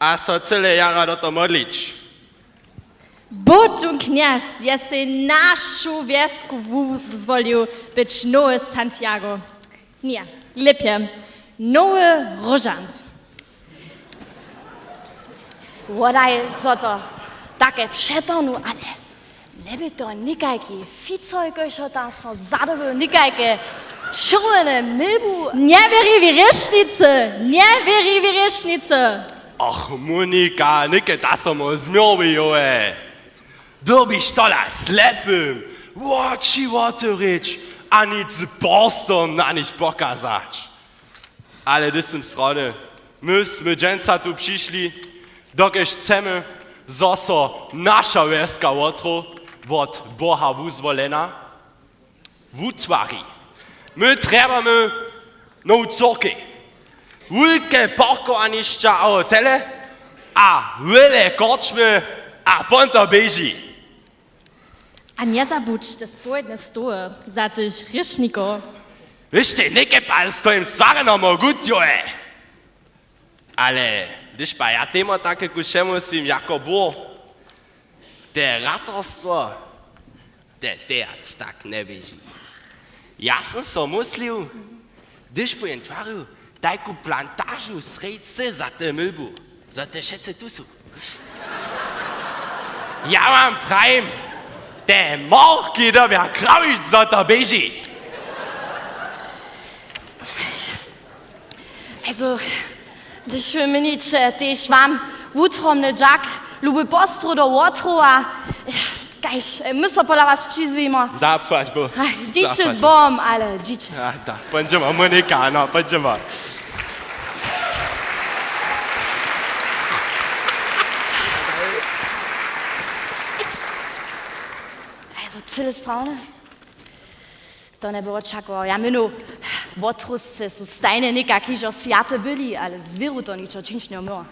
a so cyle jara do toho modlić. Bóh, tón knjez, je sej našu wjesku wuzwolił być nowy Santiago. Ně, lěpje, nowy Róžant. Wodaj, zo to take přetornu, ale njebě to někajki Ficoj, kóž tam so zadobył, někajke Čerwjene milbu. Njewěriwi rěšnicy, njewěriwi rěšnicy. Och, Monika, něke ta so mo změrwijowe. Dyrbiš tola slepym woči wotewrěć a nic z porstom na nich pokazać. Ale hdyž sym sprawny, my smy dźensa tu přišli, dokelž chcemy, zo so naša wjeska Wotrow wot Boha wuzwolena wutwari. My trjebamy nowu cyrkej, wulke parkowanišća a hotele a wjele korčmy a ponto běži. A njezabudź te społedne stoły za tych hrěšnikow. Wěš, te někepal stojim stwarjeno mogutjowe. Ale hdyž pa ja temu take ku wšemu sym jako bór, te ratarstwo, te teac tak njeběži. Ja sym so myslił, hdyž bu jen twarił tajku plantažu srjedź wsy za te milbu, zo te wšetcy tu su. Ja wam prajim, te morki dyrbja krawić, zo to běži. Also, hdyž wy měniće tež wam wutrobny dźak, luby postrow do Wotrowa, kaž, e, my so pola was přizwijemo. Zapłać Bóh. Aj, dźiće z Bóhom, ale dźiće. A, da, póńdźemy, Monika, no, póńdźemy. Also, cyle sprawne. To njebył wočakował. Ja měnu, Wotrowsce su stajnje někak hižo swjate byli, ale z wěru to ničo čińć njemóhło.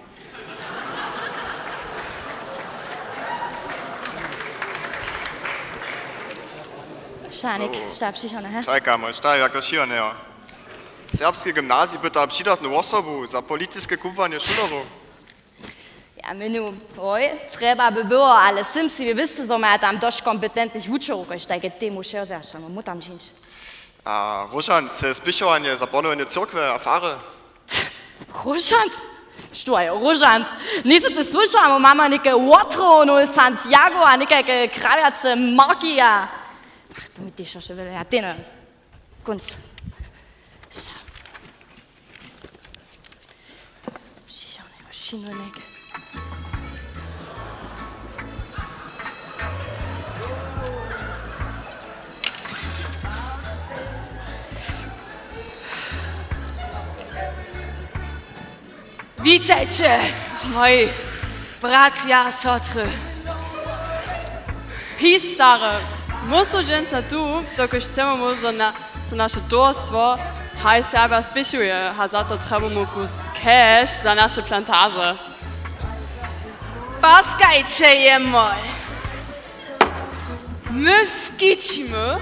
Šanik, šta přišel, he? Čekamy, šta je, jako šijo, njejo? Serbski gymnazij pyta přidatnu wosobu za politiske kubłanje šulerjow. Ja měnu, hoj, trjeba by było, ale sym sej wěsty, zo maja tam dosć kompetentnych wučerjow, kotřiž tajke temu přewzjaša, no, móhł tam dźińć. A Róžant chce spěchowanje za płanowanju cyrkwje a fary. Róžant? Što je Róžant? Njejsy ty słyšała, mój mama něke Wotrow, nowy Santiago a někajke krawjace marki a... Ach, to mi tež wšo wjele, ja teno. Kónc. Přišel někoho šinonek. Witajće, moji bratřa a sotry. Pistary, my su dźensa tu, dokelž chcemy móhł so na, so naše towarstwo Haj Serbja spěchuje, a za to trjebamy kus cash za naše plantaže. Paskajće jemoj. My skićimy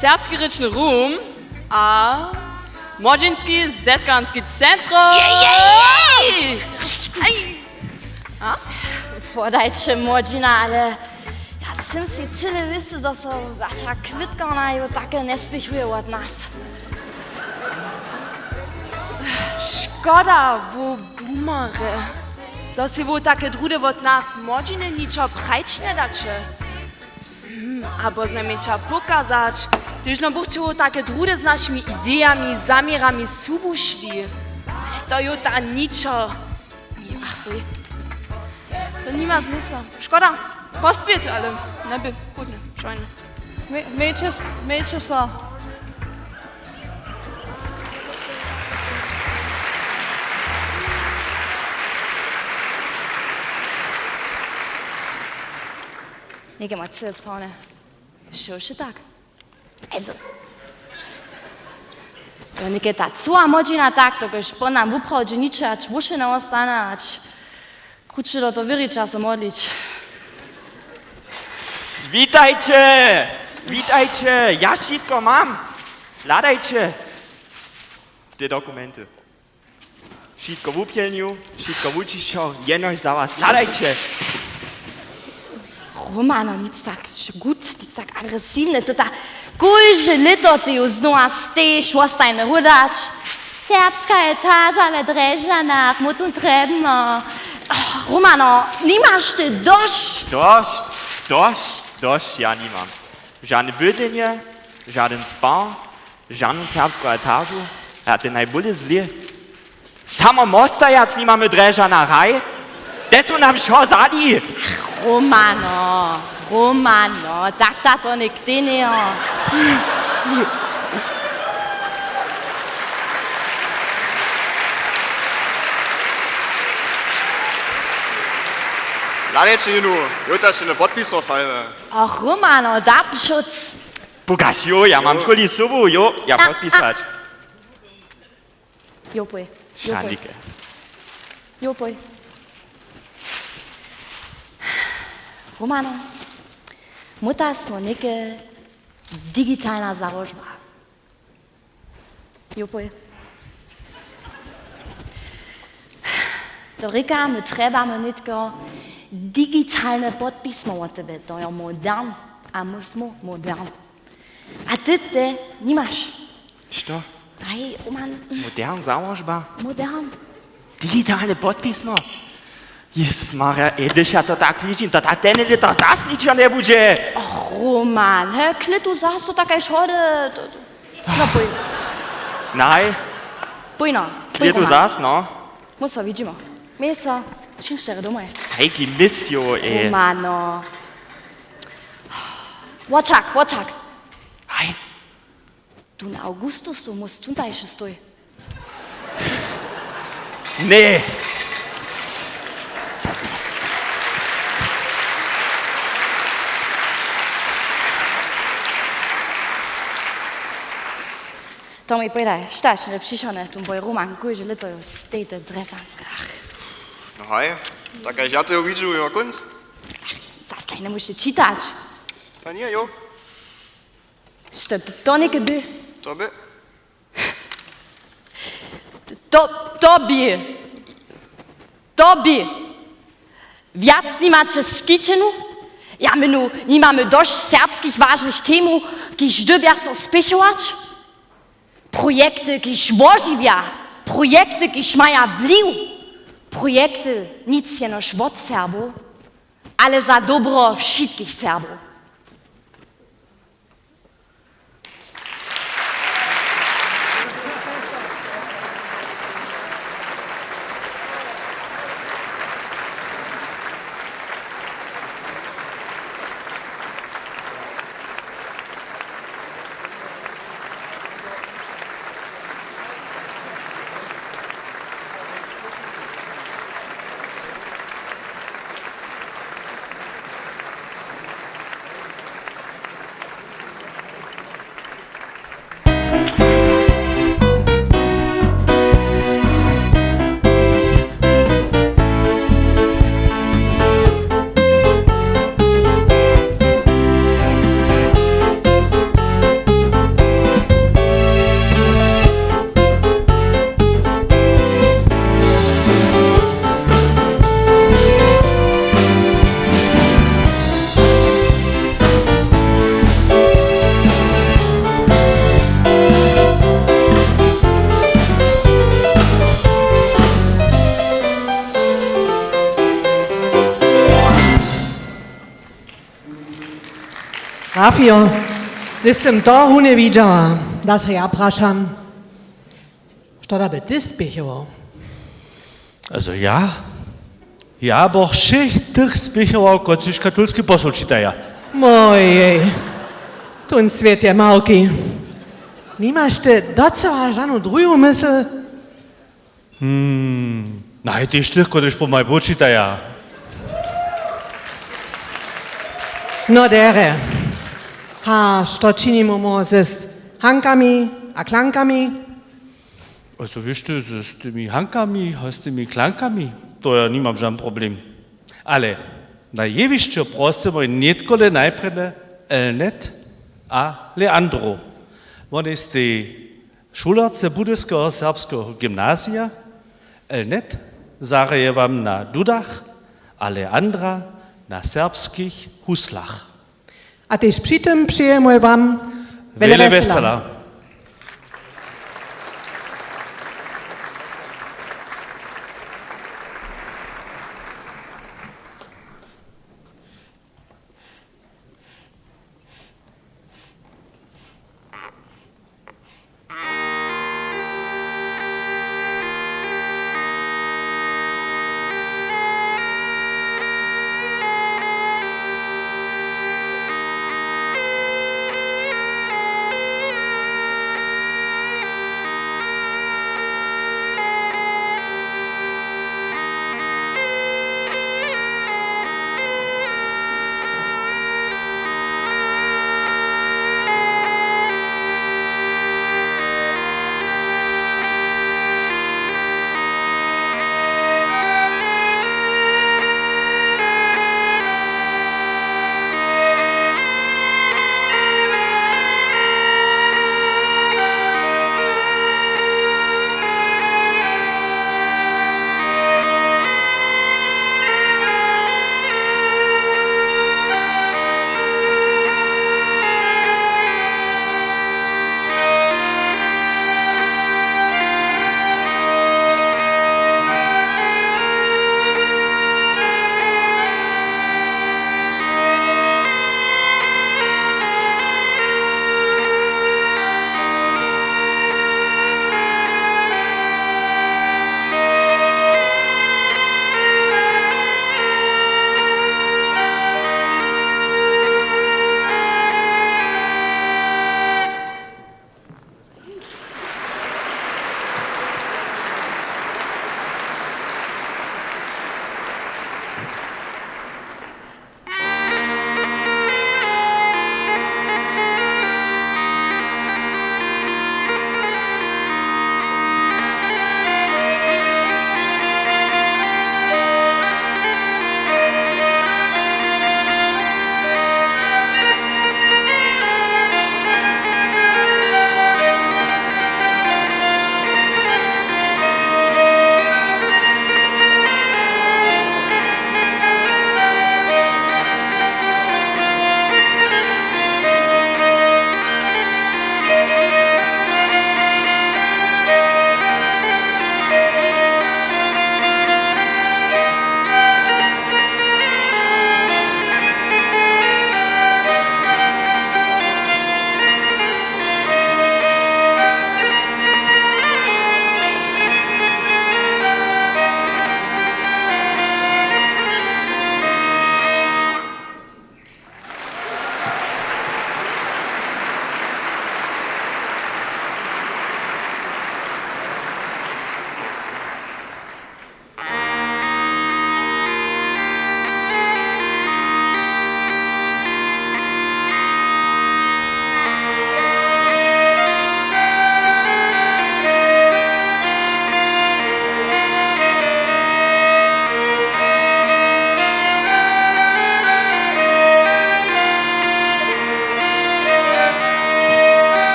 serbski rěčny rum a młodźinski zetkawanski centrum. Jej, jej! A? Wodajće, młodźina, ale ja sym sej cyle wěsty, zo so waša kwětkarnja jo take njespěchuje wot nas. Škoda, wo bumarje, zo sej wo take druhdy wot nas młodźiny ničo prajć njedaće. Hm, abo znajmjeńša pokazać, hdyž no buchće wo take druhdy z našimi idejami, zaměrami subušli. To jo ta ničo. Ach, bój. To nima zmysła. Škoda. Pospěć, ale njebě chudne. Šojne. Mej-, mejće s-, mejće so. Něke ma cyle sprawne. Što je tak? Also, to je něke ta cyła młodźina tak, dokelž po nam wuprawdźe ničo hač wušeneho stanje, hač kruće do toho wěrić a so modlić. Witajće! Witajće! Ja wšitko mam! Hladajće te dokumenty. Wšitko wupjelnju, wšitko wučišćał, jenož za was. Hladajće! Romano, nic tak gut, nic tak agresiwne, to ta kóžde lěto ty ju znowa steješ, wostajnje rudać. Serbska etaža we Drježdźanach, mój tón trjebny. Romano, nimaš ty dosć? Dosć, dosć, dosć ja nimam. Žane bydlenje, žadyn spar, žanu serbsku altažu, a te najbóle zlě. Samo mostajac nimamy drježa na hraj. Te su nam wšo zali. Romano, Romano, tak ta to něk tenejo. Hladajće jónu, jótačene podpisno fajne. Och, Romano, Datenschutz. Pukaš, jo, ja mam šuli sobu, jo, ja podpisać. Jo, poj. Jo, poj. Šanike. Jo, poj. Romano, móta smo něke digitalna załožba. Jo, poj. To rěka, my trjebamy nětko digitalne podpismo wot tebe. To je modern. A my smo modern. A ty te nimaš. Što? Haj, Roman. Modern załožba? Modern. Digitalne podpismo? Jezus Maria, ej, hdyž ja to tak widźim, to ta tene lěto zas ničo njebudźe. Och, Roman, he, klětu zas to takaj šody. To, to. No, pój. Naj. Pój, no. Klětu zas, no. Mój so widźimo. Měj so, přińdź terje domoj. Hej, ki misjo, ej. Romano. Wočak, wočak. Haj. Tón Augustus, to móž tuntajše stoj. Ně. To mi powědaj, štaž, že přišone, tu boj Roman kóžde lěto jo stejte Drježanskach. No haj, tak kaž ja to jo widźu, jo kónc. Zastaj, njemóžeš čitać. To nje, jo. Što to, to něke by? To by. To, to by. To by. Wjac nimaće skićenu? Ja měnu, nimamy dosć serbskich wažnych temow, kiž dyrbja so spěchować? Projekty, kiž wožiwja, projekty, kiž maja wliw, projekty, nic jenož wot Serbow, ale za dobro wšitkich Serbow. Rafio, hdyž sym to runje widźała, da se ja prašam, što da by ty spěchował? Also ja? Ja bych wšěch tych spěchował, kotřiž katolski posłu čitaja. Mojej, tón swět je małki. Nimaš ty docyła žanu druhu mysl? Hmm, najtež tych, kotřiž pomaj počitaja. No derje. A što činimy z hankami a klankami? Also, wěš ty, z, z tymi hankami a z tymi klankami, to ja nimam žan problem. Ale na jewišće prosymoj nětkole najprjedy Elnet a Leandro. Wonaj stej šulerce Budyskeho serbskeho gymnazija. Elnet zahraje wam na dudach a Leandra na serbskich huslach. A tež při tym přejemy wam wjele wjesela.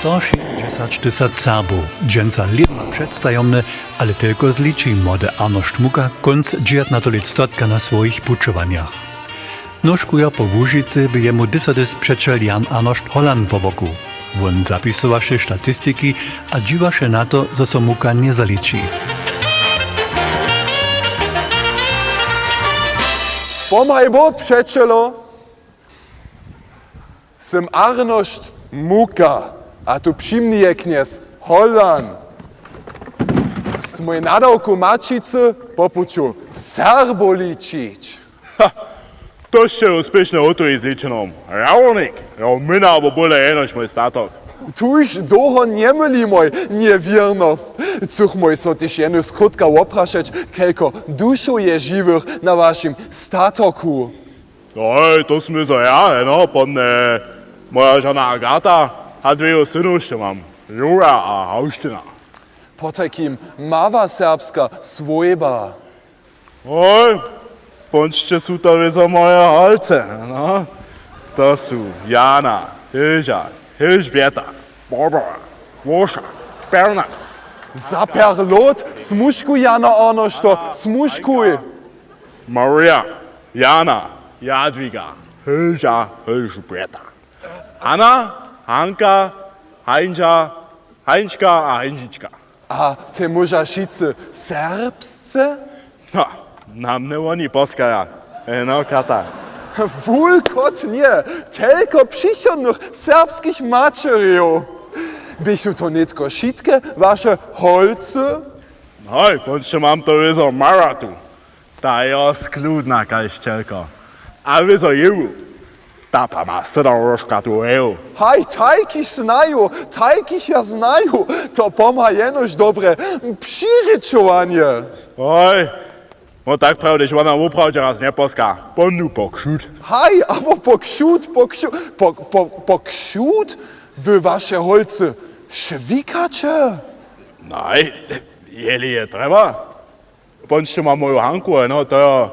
Sto šěsćdźesać tysac Serbow dźensa lědma předstajomny, ale telko zliči młody Arnošt Muka kónc dźewjatnateho lětstotka na swojich pućowanjach. Nóžkujo po Łužicy bě jemu dysodys přećel Jan Arnošt Holland po boku. Wón zapisowaše statistiki a dźiwaše na to, zo so Muka njezaliči. Pomhaj bo, přećelo! Sym Arnošt Muka a tu při mni je knjez Holland. Smój nadawku Maćicy po puću Serbow ličić. Ha! To sće uspěšne hotuji z ličenom. Rawnik, jeho měna abo bóle jenož mój statok. Tuž dołho njemylimoj, njewěrno. Chcych mój so tež jenož skrótka woprašeć, kelko dušow je žiwych na wašim statoku. Hoj, to smy zo ja, no, pomnje moja žona Agata, a dweju synow sće mam, Jura a Hawštyna. Potajkim mała serbska swójba. Hoj, bądźće su to wězo moje holcy, no. To su Jana, Hilža, Hilžbjeta, Barbara, Woša, Bernard. Za pjerlot, smužkuj, Jana Arnošto, smužkuj. Marja, Jana, Jadwiga, Hilža, Hilžbjeta. Hanna, Hanka, Hańža, Hańžka a Hańžička. A te móža wšitcy serbsce? No, na mnje woni poskaja. Eno, Kata. Wulkotnje, telko přichodnych serbskich maćerjow. Běchu to nětko wšitke waše holcy? Hoj, bądźće mam to wězo Maratu. Ta je skludna kaž wčelko. A wězo jeju. Ta pa ma sydoróžka tu heju. Haj, tajkiž znaju, tajkiž ja znaju. To pomha jenož dobre přirěčowanje. Hoj, wón tak prawi, hdyž wona woprawdźe raz njeposka. Pomnu pokšut. Haj, abo pokšut, pokšu-, po-, po-, pokšut? Wy waše holcy šwikaće? Naj, jeli je trjeba. Bądźće ma moju Hanku, no, to jo.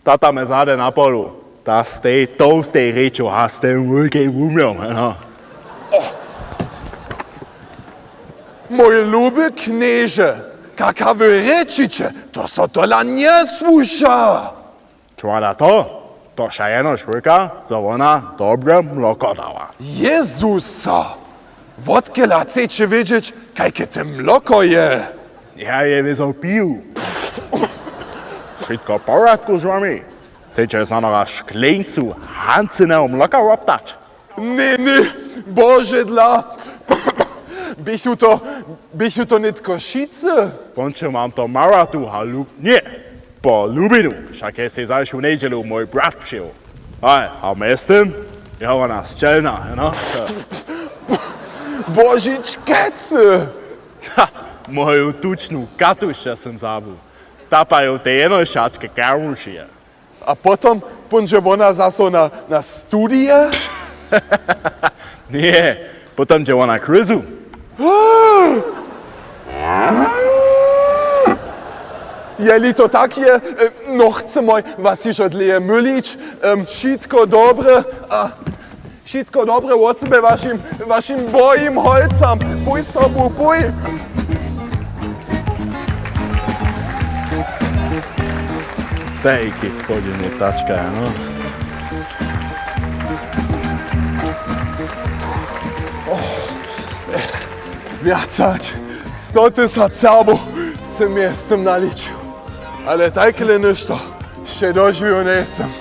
Ta tam je zady na polu. Ta z tej tołstej rěču a z tym wulkim wuměłom, no. Mój luby knježe, kak wy rěčiće, to so tola njesłuša. Čwada to? To wša jenož wulka, zo wona dobre mloko dała. Jezusa! Wotkelž chceće wědźeć, kajke te mloko je? Ja je wězo piju. Wšitko w porjadku z wami? Chceće znano raz škleńcu hancyneho mloka woptać? Ně, ně, Božedla. Běchu to, běchu to nětko wšitcy? Bądźće mam to Maratu a lub-, ně, po Lubinu, wšak je sej zašu njedźelu mój brat přijěł. Haj, a mjeztym je wona sćelna, no. Božičkecy! Ha, moju tučnu katušće sym zabył. Ta pa ju te jenož wšatke karmušije. A potom póńdźe wona zaso na, na studije? Ně, potom dźe wona k ryzu. Jeli to tak je, e, no chcemoj was hižo dlěje mylić. Em, wšitko dobre a wšitko dobre wosebje wašim, wašim bojim holcam. Pój sobu, pój. Tajki spodźiwny ptačka, no. Wjac hač sto tysac Serbow sym mjeztym naličił. Ale tajkele něšto wšě dožiwił njejsym.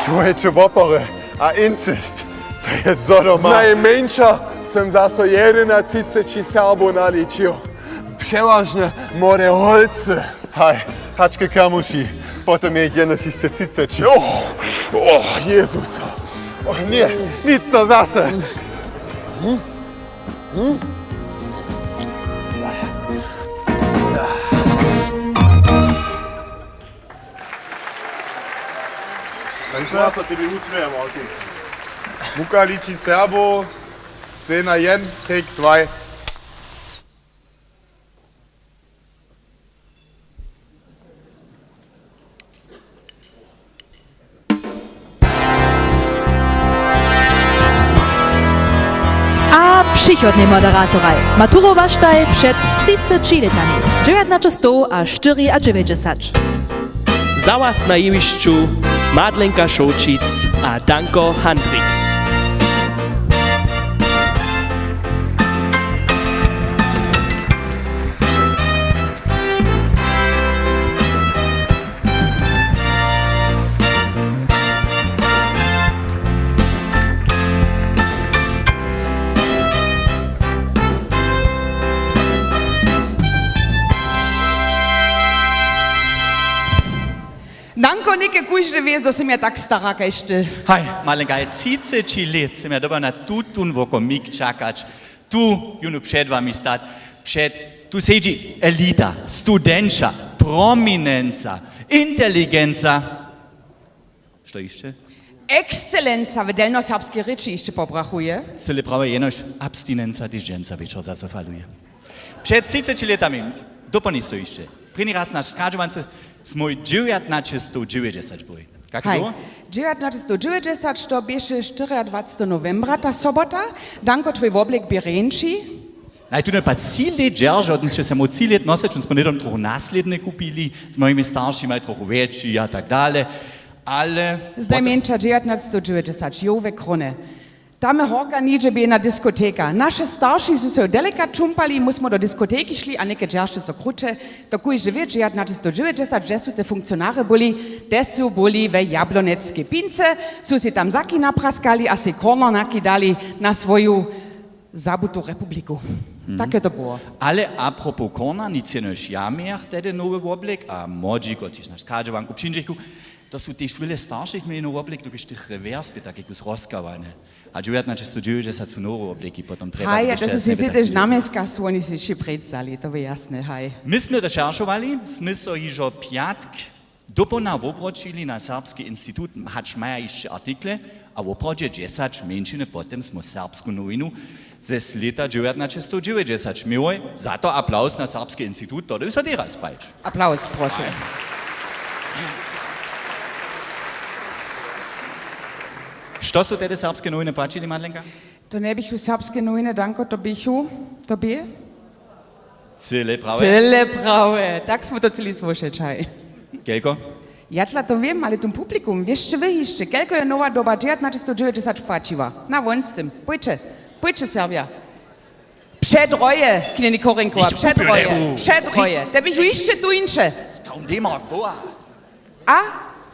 Čłowječe wopory a incest, to je Sodoma. Znajmjeńša sym zaso jedynatřiceći Serbow naličił. Přewažnje młode holcy. Haj, hač k kamuši, potom je jich jenož hišće třiceći. O, o, Jezus. O, ně, nic to zase. Muka liči Serbow, scena jedyn, take dwaj. A Přichodnej moderatoraj maturowaštaj před třiceći lětami, dźewjatnaćestowaštyriadźewjećdźesat. Za was na jewišću Madlenka Šołćic a Danko Handrik. Danko, něke kóždy wě, zo sym ja tak stara kaž ty. Haj, Madlenka, haj, třiceći lět sym ja dyrbjał na tutón wokomik čakać. Tu jónu před wami stać, před, tu sedźi elita, studenća, prominenca, inteligenca. Što hišće? Ekscelenca w delnjoserbskej rěči hišće pobrachuje. Cyle prawje, jenož abstinenca tež dźensa wječor zaso faluje. Před třiceći lětami, dopołni so hišće, prěni raz naš schadźowance smój dźewjatnaćestowdźewjećdźesat byli. Kak je? Haj, było? Dźewjatnaćestowdźewjećdźesat, to běše štyriadwacetego nowembra, ta sobota. Danko, twój woblěk bě rjeńši. Naj, tu njepa tři lět dźerža, hotym sće se móhł tři lět nosyć, wón smy hnydom trochu naslědnje kupili, z mojimi staršimaj trochu wjetši a tak dale, ale znajmjeńša dźewjatnaćestowdźewjećdźesat, jo, we Krónje. Tam horka nihdźe bě jedna diskoteka. Naše starši su so jo deleka čumpali, my smy do diskoteki šli a něke dźeržće so kruće. To kóždy wě, dźewjatnaćestowdźewjećdźesat, hdźe su te funkcionarje byli, te su byli we Jablonecki pince, su sej tam zaki napraskali a sej korno nakidali na swoju zabutu republiku. Mhm. Tak je to było. Ale apropos korna, nic jenož ja mějach tehdy nowy woblěk a młodźi, kotřiž na schadźowanku přińdźechu, to su tež wjele staršich měli nowy woblěk, dokelž tych rewers bě tak jakus rozkawany. A dźewjatnaćestowdźewjećdźesat su nowe woblěki potom trjebali. Haj, a to su sej tež namjeska, su woni sej wšě prěc wzali, to bě jasne, haj. My smy rešeršowali, smy so hižo pjatk dopołdnja wobroćili na Serbski institut, hač maja hišće artikle, a woprawdźe dźesać mjeńšiny potom smy serbsku nowinu z lěta dźewjatnaćestowdźewjećdźesat měłoj. Za to aplauz na Serbski institut, to dyrbi so teraz prajić. Aplauz, prošu. Što su tehdy Serbske nowiny płaćili, Madlenka? To njeběchu Serbske nowiny, Danko, to běchu, to bě? Cyle prawje. Cyle prawje. Tak smy to chceli słyšeć, haj. Kelko? Ja tla to wěm, ale tón publikum, wěsće wy hišće, kelko je Nowa doba dźewjatnaćestowdźewjećdźesat płaćiła? Na won z tym. Pójće, pójće, Serbja. Přetroje, knjeni Korenkowa, přetroje, přetroje. Te běchu hišće tu hinće. Tam dema, boha. A?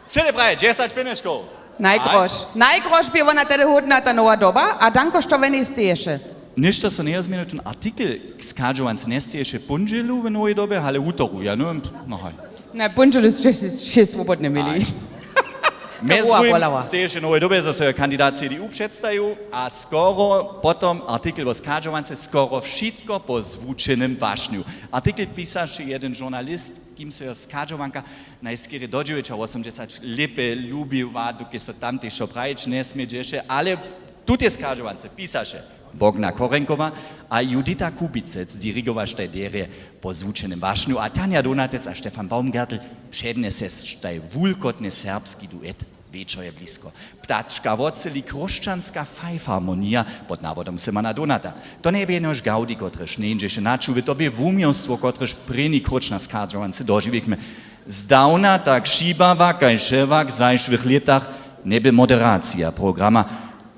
Cyle prawje, dźesać finiškow. Najgrož. Najgrož bě wona tehdy hódna, ta Nowa doba. A Danko, što w njej steješe? Něšto so njeje změnił, tón artikel k schadźowance njesteješe póndźělu w Nowej dobje, ale wutoru, ja njewěm, no haj. Na póndźělu sće, sće swobodne měli. Mjez druhim steješe w Nowej dobje, zo so je kandidat C D U předstajił a skoro potom artikel wo schadźowance, skoro wšitko po zwučenym wašnju. Artikel pisaše jedyn žurnalist, kim so jo schadźowanka najskerje do dźewjećawosomdźesat lěpje lubiła, dokelž so tam tež prajić njesmě dźeše, ale w tutej schadźowance pisaše Bogna Korenkowa a Judita Kubicec, dirigowaštaj derje po zwučenym wašnju, a Tanja Donatec a Stefan Baumgertl přednjeseštaj wulkotny serbski duet. Wječor je blisko. Ptačka wotseli, chróšćanska fajfarmonija pod nawodom Simona Donata. To njebě jenož Gaudi, kotryž njeńdźeše na čuwy, to bě wuměłstwo, kotrež prěni króć na schadźowance dožiwěchmy. Zdawna tak přibała kaž wšewak w zašłych lětach njebě moderacija programa,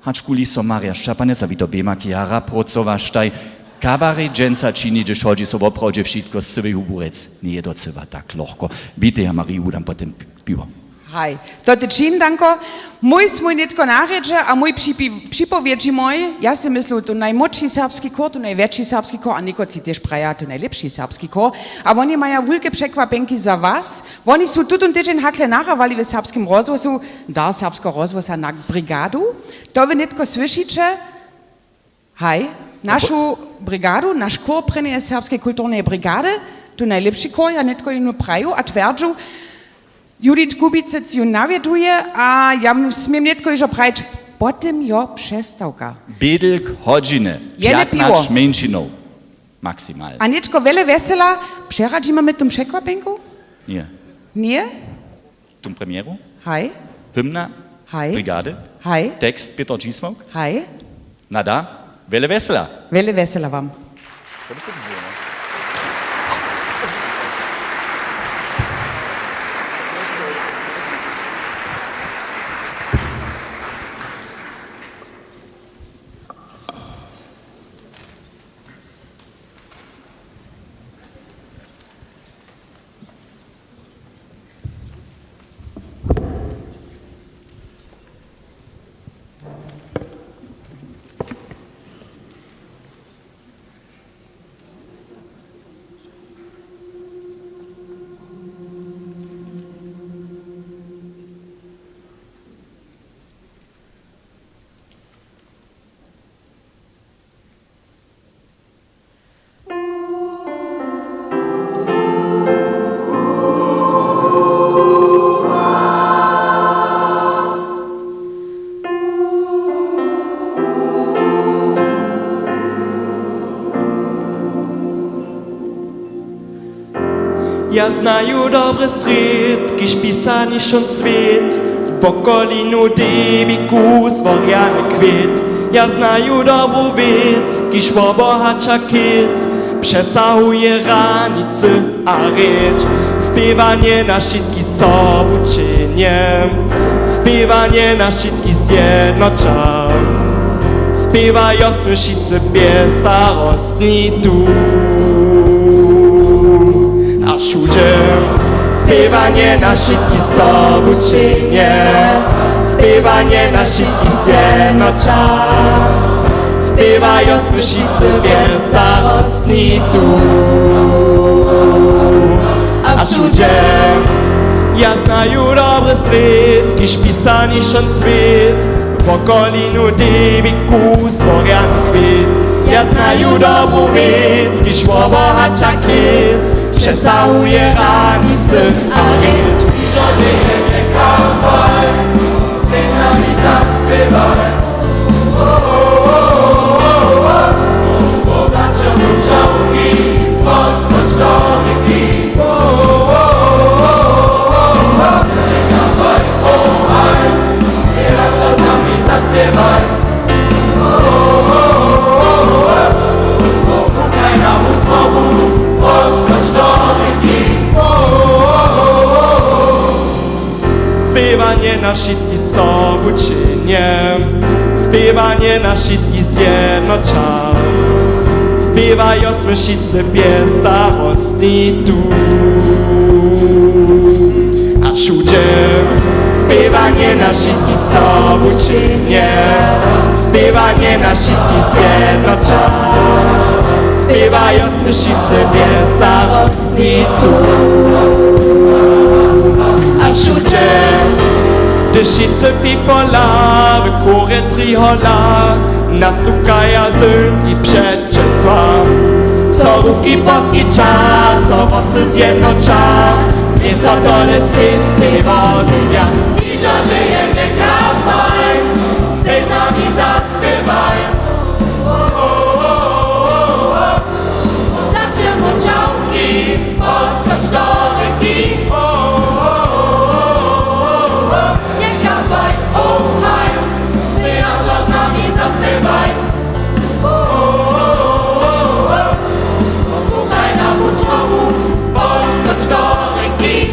hačkuli so Marja Šćapanec a Wito Bemak jara prócowaštaj. Kabaret dźensa čini, hdyž hodźi so woprawdźe wšitko z cyłej hubu rjec, njeje docyła tak lochko. Witej a Mariju wudam potom piwo. Haj, to ty čin, Danko. Mój smój nětko na rjedźe a mój připi-, připowědźi mój, ja sej myslu, to najmłódši serbski chór, to najwjetši serbski chór a někotři tež praja, to najlěpši serbski chór. A woni maja wulke překwapjenki za was. Woni su tutón tydźeń hakle nahrywali w Serbskim rozhłosu, dar Serbskeho rozhłosa na brigadu. To wy nětko słyšiće. Haj, našu brigadu, naš chór prěnjeje serbskeje kulturneje brigady, tu najlěpši chór, ja nětko jenu praju a twjerdźu, Judith Kubicec ju nawjeduje a ja m-, směm nětko hižo prajić, potom jo přestawka. Bědlk hodźiny, jene piwo. Pjatnaće mjeńšinow, maksimal. A nětko wjele wjesela, přeradźimy my tu překwapjenku? Ně. Ně? Tón premjeru? Haj. Hymna? Haj. Brigady? Haj. Tekst Pětr Čisławk? Haj. Nada? Wjele wjesela. Wjele wjesela wam. Ja znaju dobry srěd, kiž pisanišon swět, wokolinu debiku zworjany kwět. Ja znaju dobru wěc, kiž wobohaća kěc, přesahuje hranicy a rěč. Spěwanje na wšitki sobučenje, spěwanje na wšitki zjednoća. Spěwajo smy wšitcy bjez starostni tu a wšudźe. Spěwanje na wšitki sobučenje, spěwanje na wšitki zjednoća. Spěwajo smy wšitcy bjez starostni tu a wšudźe. Ja znaju dobry srěd, kiž pisanišon swět, wokolinu debiku zworjany kwět. Ja znaju dobru wěc, kiž wobohaća kěc, přesahuje hranicy a rěč. Spěwanje na wšitki sobučenje, spěwanje na wšitki zjednoća. Spěwajo smy wšitcy bjez starostni tu a wšudźe. Spěwanje na wšitki sobučenje, spěwanje na wšitki zjednoća. Spěwajo smy wšitcy bjez starostni tu a wšudźe. Hdyž wšitcy fifola w chórje trihola, nasukaja zymki předčestwa. So ruki poskića, so włosy zjednoća, njech so tole syn tej wozjewja. Hižo ty je njekapaj, sej za mi zaspěwaj. Za tě mój čałki, poskocz do rěki. Njekapaj, oh haj, sej radźo z nami zaspěwaj. Słuchaj na wutrobu, poskocz do rěki.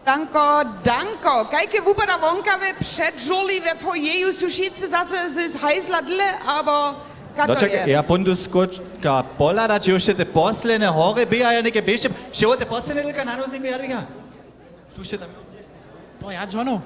Danko, danko. Kajke wupada wonka we předžurli we foyeju? Su wšitcy zaso z hajzla dle, abo kako je? Ja pón tu skočka pohladać, jo, wšitcy te posledne hory běhaja, něke běžće, wšitcy te posledne lika na noze běhaja. Tu wšitcy tam. To ja, Johno.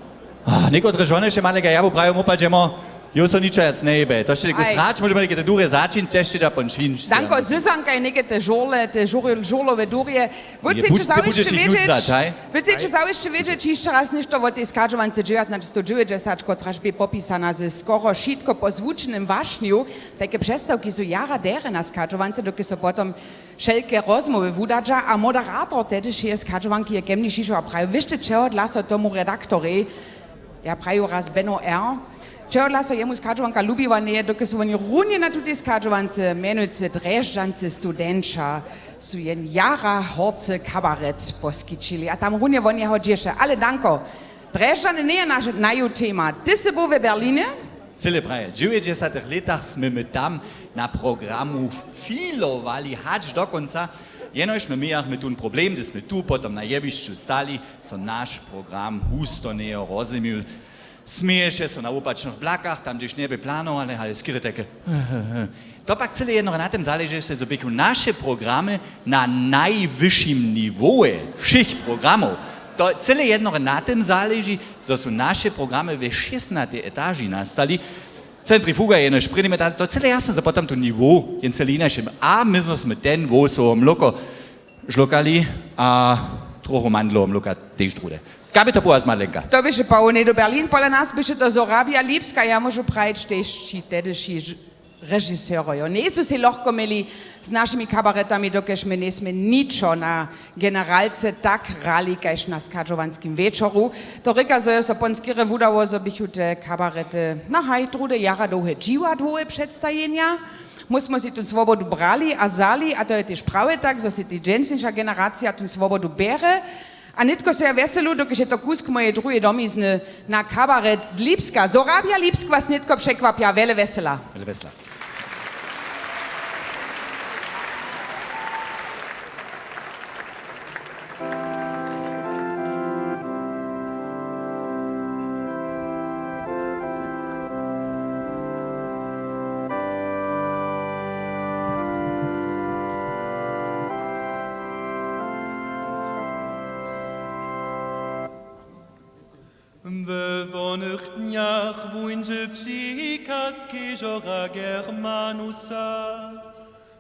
A, někotre žony wšitcy male, ja wupraju, padźemo, jo, so ničo jac njejbe. To wšitcy něku strać, móžemy něke te durje začin, tež da pón činš. Danko, zysanka je něke te žurle, te žurl-, žurlowe durje. Wy chceš zawěsće wědźeć, wy chceš zawěsće wědźeć hišće raz něšto wo tej schadźowance dźewjatnaćestowdźewjećdźesat, kotraž bě popisana ze skoro wšitko po zwučnym wašnju. Tajke předstawki su jara derje na schadźowance, dokelž so potom wšelke rozmołwy wudadźa a moderator tehdyšeje schadźowanki je ke mni přišoł a prajił: Wěsće čehodla so tomu redaktorej, ja praju raz Beno R., čehodla so jemu schadźowanka lubiła njeje, dokelž su woni runje na tutej schadźowance, mjenujcy Drježdźanscy studentša, su jen jara horcy kabaret poskićili a tam runje won jeho dźěše. Ale Danko, Drježdźany njeje naš-, naju tema. Ty sy był we Berlinje? Cyle praje. W dźewjećdźesatych lětach smy my tam na programu filowali hač do kónca. Jenož my mějachmy tón problem, hdyž smy tu potom na jewišću stali, so naš program husto njeje rozumju. Směješe so na wopačnych blakach, tam hdźež njebě planowany, ale skerje tajke. To pak cyle jednore na tym zaleži, zo běchu naše programy na najwyšim niwoje wšěch programow. To cyle jednore na tym zaleži, zo su naše programy we šěsnatej etaži nastali. Centrifuga je jenož prěnimy, to cyle jasne, zo potom tu niwo jen cyle jinaše. A my zo smy ten wosoło mloko žlokali a trochu mandlowo mloka tež drude. Kaž by to była zmadlenka. To běše Paul, hnydom Berlin, pola nas běše to Sorabia Lipska, ja móžu prajić tež ći tehdyši ž-, režiserojo. Njejsu sej lochko měli z našimi kabaretami, dokelž my njejsmy ničo na generalce tak hrali kaž na schadźowanskim wječoru. To rěka, zo je so pon skerje wudało, zo běchu te kabarety, na haj, drude jara dołhe dźiwadłowe předstajenja. My smy sej tu swobodu brali a zali, a to je tež prawje tak, zo sej tež dźensniša generacija tu swobodu bjerje. A nětko so ja wjeselu, dokelž je to kusk mojeje druheje domizny, na kabaret z Lipska. Sorabia Lipsk was nětko překwapja. Wjele wjesela. Wjele wjesela. We wonych dnjach wuńdźe přikaz kejžora Germanusa,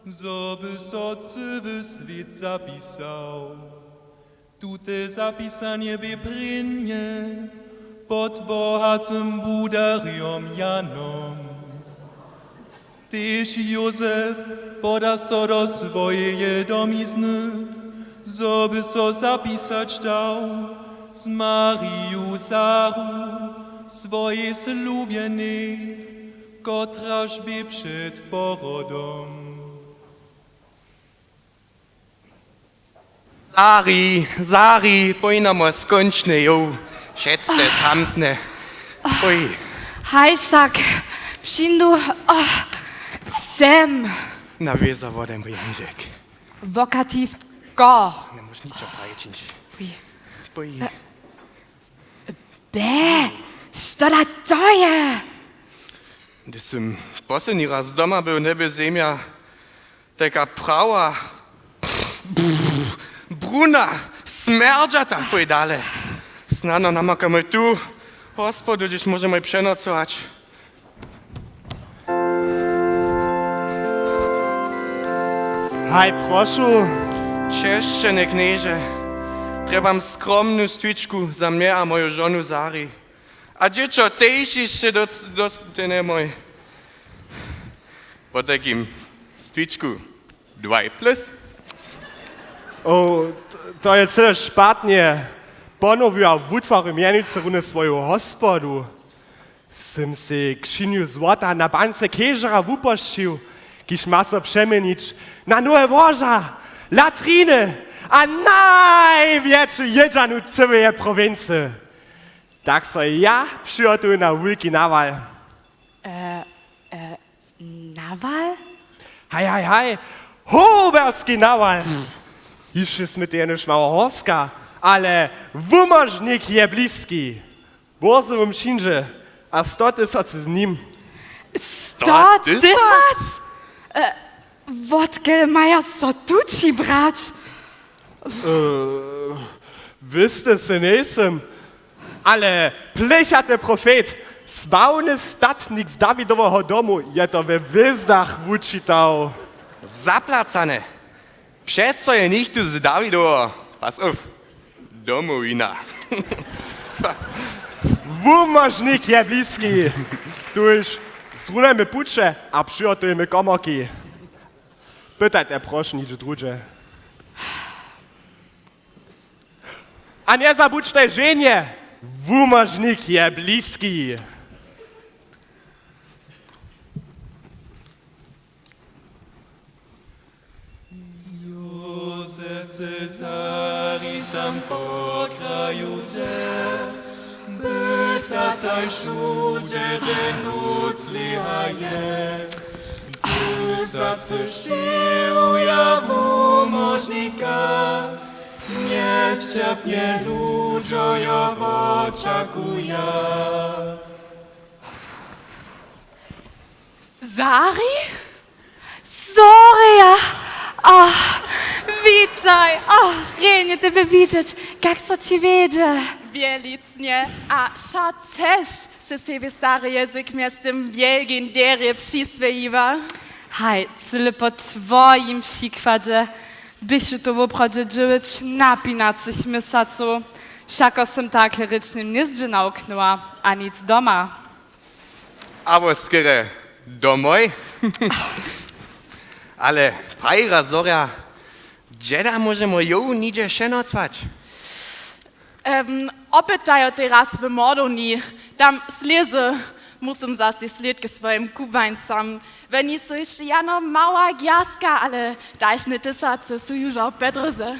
zo by so cyły swět zapisał. Tute zapisanje bě prěnje pod bohatym wudarjom Janom. Tež Józef poda so do swojeje domizny, zo by so zapisać dał z Mariju zaru, swojej slubjenej, kotraž bě před porodom. Zari, zari, pójnamo skónčnje, jo. Wšetste samsne. Pój. Haj wšak, přińdu, o, sem. Na wězo wodem, Janžek. Wokatiwko. Njemóžeš ničo prajić, čińć. Pój. Pój. Bě, što da to je? Hdyž sym posledni raz doma był, njebě zemja tajka prawa bruna, smjerdźata. Pój dale. Snano namakamy tu hospodu, hdźež móžemy přenocować. Haj, prošu. Česćene knježe, trjebam skromnu stwičku za mnje a moju žonu Zari. A dźěćo tež hišće doc-, dospytene mój. Potajkim stwičku dwaj plus. O, t-, to je cyle špatnje. Ponowju a wutwarju mjenujcy runje swoju hospodu. Sym sej křinju złota na bance kejžera wupožčił, kiž ma so přeměnić na nowe łoža, latriny a najwjetšu jědźanu cyłeje prowincy. Tak so ja přihotuju na wulki nawal. E, e, nawal? Haj, haj, haj, hoberski nawal. Hišće smy to jenož mało horska, Ale wumožnik je bliski. Bórze wón přińdźe a sto tysacy z nim. Sto tysac? E, wotkel maja so tu ći brać? E, wěste sej njejsym, ale plěchaty profet, sławny statnik z Dawidoweho domu je to we hwězdach wučitał. Zaplacane. Přeco je něchtó z Dawidoweho, pas uf, Domowina. Wumožnik je bliski. Tuž zrunajmy puće a přihotujmy komorki. Pytajte prošo hižo druhdźe. A njezabudźtaj ženje, wumožnik je bliski. Józef Cezari sam po kraju dźe, byta taj wšudźe, dźe nóc lehaje. Ty sa chcyš sćěhuja wumožnika, njesćerpnje ludźo jo wočakuja. Zari? Sorry, ach, witaj, ach, rjenje tebje widźeć, kak so ći wjedźe? Wjelicnje, a wšak chceš sy sebi stary jězyk mjez tym wjelkim derje přiswojiła? Haj, cyle po twojim přikładźe běchu to woprawdźe dźewjeć napinacych měsacow, wšako sym takle rěčne hnězdźe nawuknyła a nic doma. Abo skerje domoj. Ale prajra Zorja, dźeda móžemy jow nihdźe přenocwać? Em, opytaj jo teraz w mordowni, tam slězy. Musym zasej slědk k swojim kubańcam. Woni su hišće jano mała gwjazka, ale dalšne tysacy su južo w Pedryze.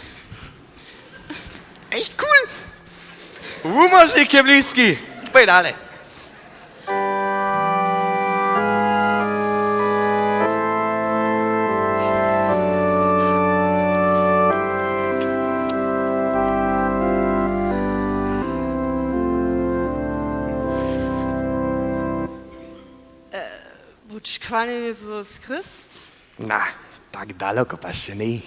Echt cool. Wumožnik je bliski. Poj dale. Budź chwaleny, Jezus Chryst. Na, tak daloko pasće njej.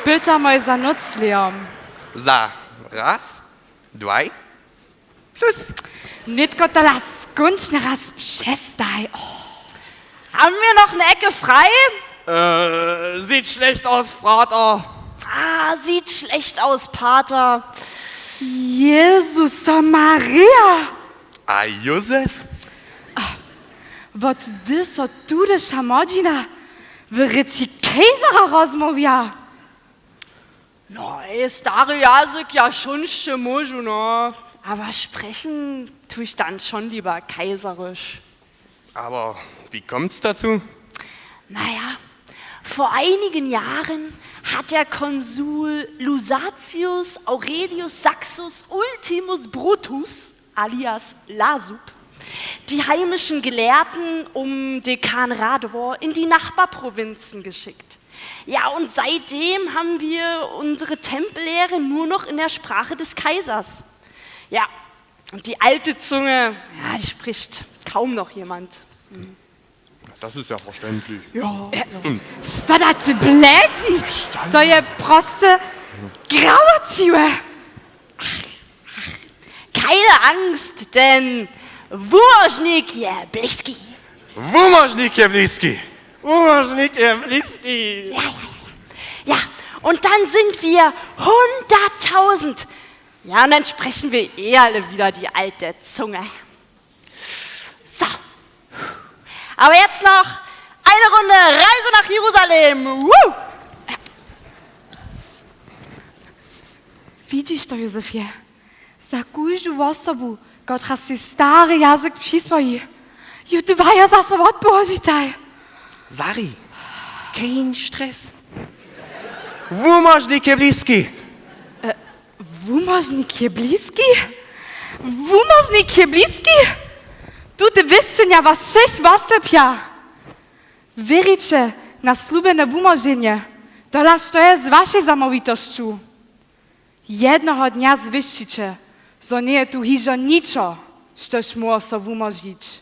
Pytamoj za noclejom. Za raz, dwaj, plus. Nětko tola skónčnje raz přestaj. Oh. Haben wir noch eine Ecke frei? Äh, sieht schlecht aus, Frater. Ah, sieht schlecht aus, Pater. Jezus Maria! A Józef? Wot hdy so tudyša młodźina w rěči kejzera rozmołwja? No, ej, stary jazyk, ja šón sće móžu, no. Aber sprechen tu ich dann schon lieber kaiserisch. Aber wie kommt's dazu? Naja, vor einigen Jahren hat der Konsul Lusatius Aurelius Saxus Ultimus Brutus alias Lasup, die heimischen Gelehrten um Dekan Radwor in die Nachbarprovinzen geschickt. Ja, und seitdem haben wir unsere Tempellehre nur noch in der Sprache des Kaisers. Ja, und die alte Zunge, ja, die spricht kaum noch jemand. Das ist ja verständlich. Ja. Stimmt. Sto dat ty bledźiš? To je proste grałociwe. Keine Angst, denn wumožnik je bliski. Wumožnik je bliski. Wumožnik je bliski. Ja, ja, ja. Ja, und dann sind wir hunderttausend. Ja, und dann sprechen wir eh alle wieder die alte Zunge. So. Aber jetzt noch eine Runde Reise nach Jerusalem. Woo! Widźiš to, Józefje? Za kóždu wosobu, kotraž sej stary jazyk přiswoji, ju dwajo zaso wotpołožitaj. Zari, kein stres. Wumožnik je bliski. Wumožnik je bliski? Wumožnik je bliski? Tute wěsćenja was wšěch woslepja. Wěriće na slubjene wumoženje, Tola što je z wašej zamołwitosću? Jednoho dnja zwěsćiće, zo njeje tu hižo ničo, štož móhło so wumóžić.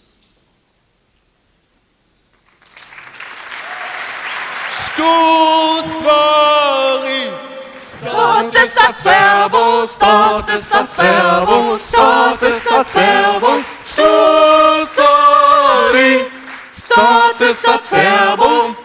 Sto stwari. Sto tysac Serbow, sto tysac Serbow, sto tysac Serbow, sto stwari. Sto tysac Serbow.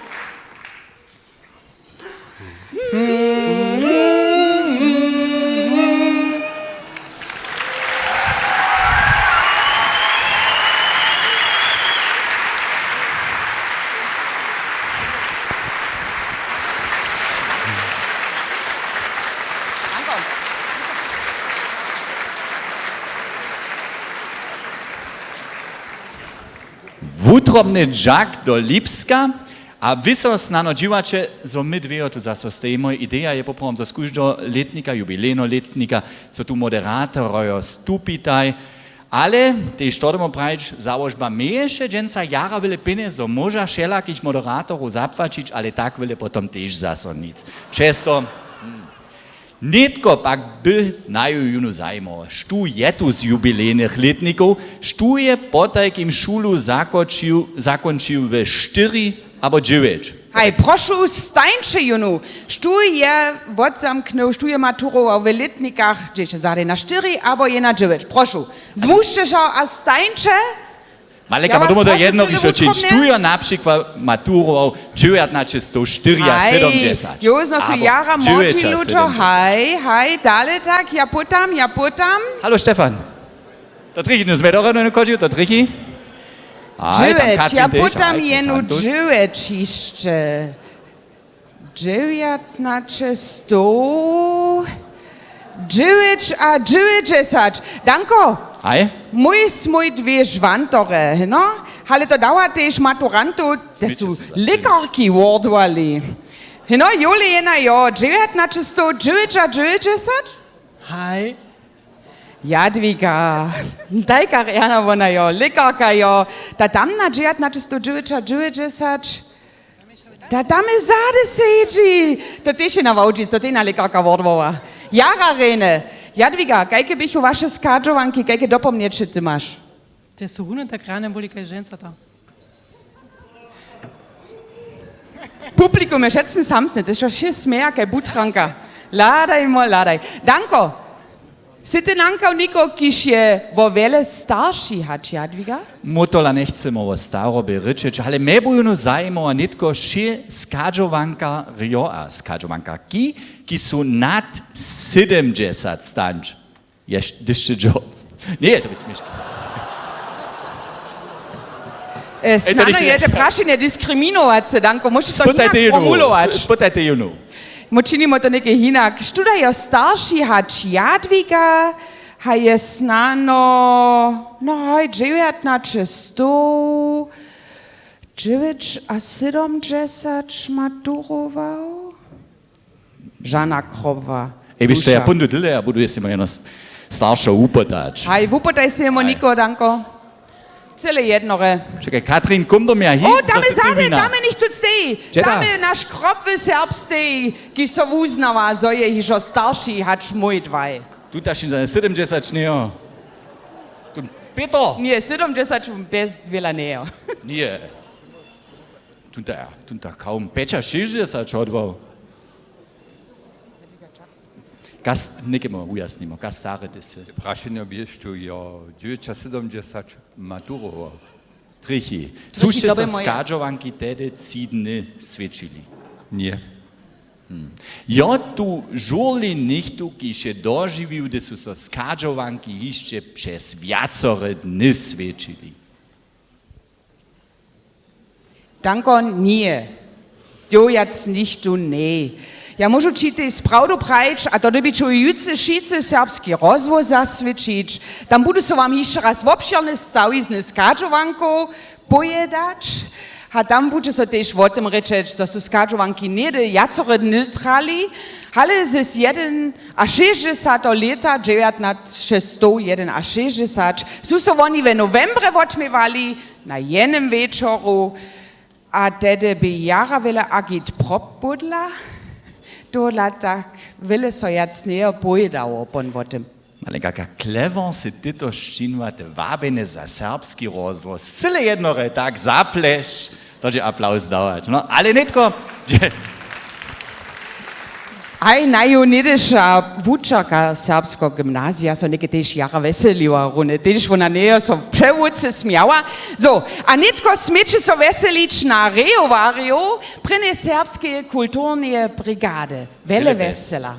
Wutrobny dźak do Lipska. A wy so snano dźiwaće, zo my dwejo tu zaso stejimy. Ideja je poprawom, zo z kóždeho lětnika, jubilejneho lětnika, so tu moderatorojo stupitaj. Ale tež to dyrmo prajić, załožba měješe dźensa jara wjele pjenjez, zo móža wšelakich moderatorow zapłaćić, ale tak wjele potom tež zaso nic. Přez to. Nětko pak by naju jónu zajimało, štó je tu z jubilejnych lětnikow, štó je potajkim šulu zakónčił, zakónčił we štyri abo dźewjeć? Haj, prošu, stańće jónu. Štó je wotzamknył, štó je maturował we lětnikach, hdźež je zadej na štyri abo je na dźewjeć? Prošu, zmužće so a stańće. Maleka, ja ma was domoj do prošu, jednorišo cyle čiń. Wutrobnje. Štó jo na přikład maturował dźewjatnaće stow štyriasydomdźesać. Haj, jo, znosu abo jara młodźi ludźo, dźewjećasydomdźesać. Haj, haj, dale tak, ja pytam, ja pytam. Halo, Stefan. To trěchi, no, zmje do rjenu chodźił, to trěchi. Haj, tam dźewjeć, Katrin ja tež, pytam haj, jenu Santuš. Dźewjeć hišće. Dźewjatnaće stow dźewjeć a dźewjećdźesać. Danko, haj? Mój smój dwě žwantorje, no? Ale to dawa tež maturantow, te su lěkarki wordłali. No, Juli jena jo, dźewjatnaće stow dźewjeć a dźewjećdźesać? Haj. Jadwiga. Tajka rjana wona jo, lěkarka jo. Ta tamna dźewjatnaće stow dźewjećdźesać. Ta tam je zady sedźi. To tež je na Wałdźic, to tež na lěkarka wordwoła. Jara rjene. Jadwiga, kajke běchu waše schadźowanki, kajke dopomnjeće ty maš? Te su runje tak rjane byli kaž dźensa tam. Publikum je wšetcy samsne, to je wšě směja, kaj butranka. Hladajmo, hladaj. Danko, sy ty nanka někoho, kiž je wo wjele starši hač Jadwiga? My tola njechcemy wo starobje rěčeć, ale mje by jónu zajimało nětko wšě schadźowankarjo a schadźowankarki, ki su nad sydomdźesat, stańć. Ješ-, dyšće dźo-, ně, to bě směšne. E, ej, to snano je to prašenje diskriminowace, Danko, móžeš to hinak formulować. Spytajte jónu. S-, spytajte jónu. My činimo to něke hinak. Štó da jo starši hač Jadwiga, haj je snano, no haj, dźewjatnaće stow dźewjeć a sydomdźesać maturował? Žana Krobwa. Ej, wiš, to ja Duša. Póńdu dyle a budu jesi mojeno s-, staršo wupytać. Haj, wupytaj sej jemu někoho, Danko. Cyle jednorje. Čekaj, Katrin, kom do mje, hej, o, tam je zady, tam je něchtó steji. Tam je naš Krobwy Serb steji, kiž so wuznawa, zo je hižo starši hač mój dwaj. Tutaž za sydomdźesać njejo. Tu Pětro. Ně, sydomdźesać bjez wjela njejo. Ně. Tón ta, tón ta kawom pjećašěsćdźesat hodłał. Kas-, někemu wujasnimo, kaž stary ty sy. Prašenje běš tu jo dźewjećasydomdźesat maturował. Trěchi. Trěchi, suše to so by moje schadźowanki tehdy tři dny swědčili? Ně. Hm. Jo, tu žurli něchtó, kiž je dožiwił, hdy su so schadźowanki hišće přez wjacore dny swědčili. Danko, ně. Dowjac nichtó ně. Ja móžu ći tež z prawdu prajić, a to dyrbiće jutře wšitcy serbski rozhłós zaswědčić. Tam budu so wam hišće raz wobšěrne stawizny schadźowankow powědać. A tam budźe so tež wo tym rěčeć, zo su schadźowanki něhdy wjacore dny trali, ale z jedyn a šěsćdźesateho lěta dźewjatnaće stow jedyn a šěsćdźesat su so woni w nowembrje wotměwali na jenym wječoru. A tehdy bě jara wjele Agitprop bydla. Tohodla tak wjele so wjac njeje powědało pon wo tym. Ale kaka klewor sy ty to sčiniła, te wabjenje za serbski rozhłos, cyle jednore, tak zapleš, to dźe aplauz dawać. No, ale nětko, dźe- Haj, naju něhdyša wučerka serbskeho gymnazija so něke tež jara wjeseliła runje, tež wona njeje so přewuce smjała. Zo, a nětko směće so wjeselić na rejowarjow prěnje serbskeje kulturneje brigady. Wjele wjesela.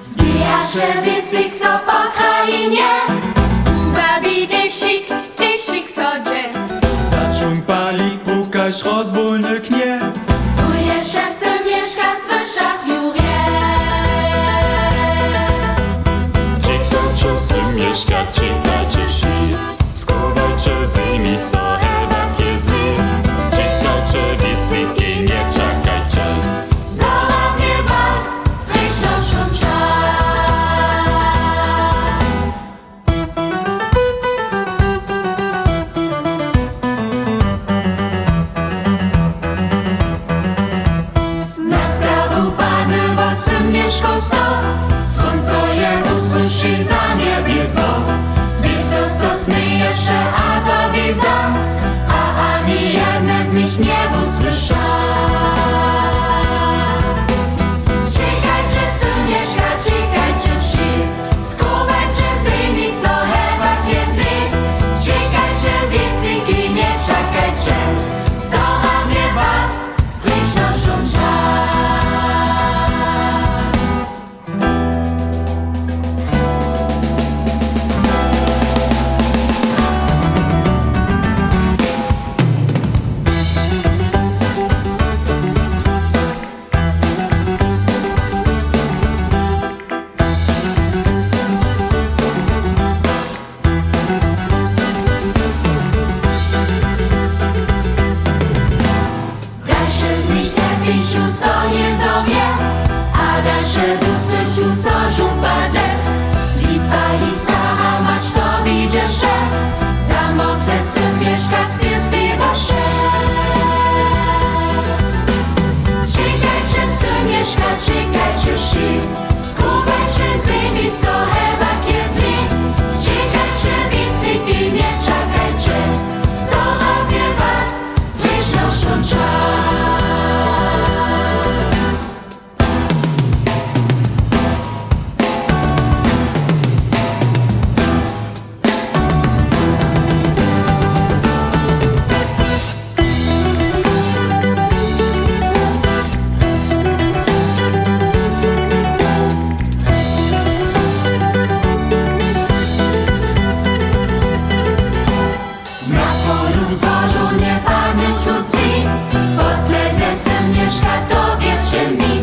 Zběhaše wěc wěk so po krajinje, wuwabi tež wšitk, tež wšitk so dźe. Začumpali, pukaš rozbójny knjez. Tuješe sy měška słyšach jurjec. Čekaće sy měška, čekaće wšitk. Schowajće zemi so, hewak je zli. Čekajće, wěciki nječakajće. Zhora mje was, prěšoł wšón čas. Na skerbu padny wosym měškow sto, słónco je wusuši za njebjezno. Wětr so směješe a zawězda, a ani jedne z nich njewusłyša. Čekajće sy měška, čekajće wši, schowajće zemi so, hewak je zli. Čekajće, wěciki nječakajće, zhora mje was, prěšoł wšón čas. Dalše z nich tepichu so jězorje, a dalše dusychu so župadle. Lipa i stara mać to widźeše, zamokłe sy měška spěw spěwaše. Čekajće sy měška, čekajće wši, schowajće zemi so, hewak je zli. Čekajće, wěciki nječakajće, zhora mje was, prěšoł wšón čas. Na polu zbožo njepadnjechu tři, poslednje sy měška to wěče mi.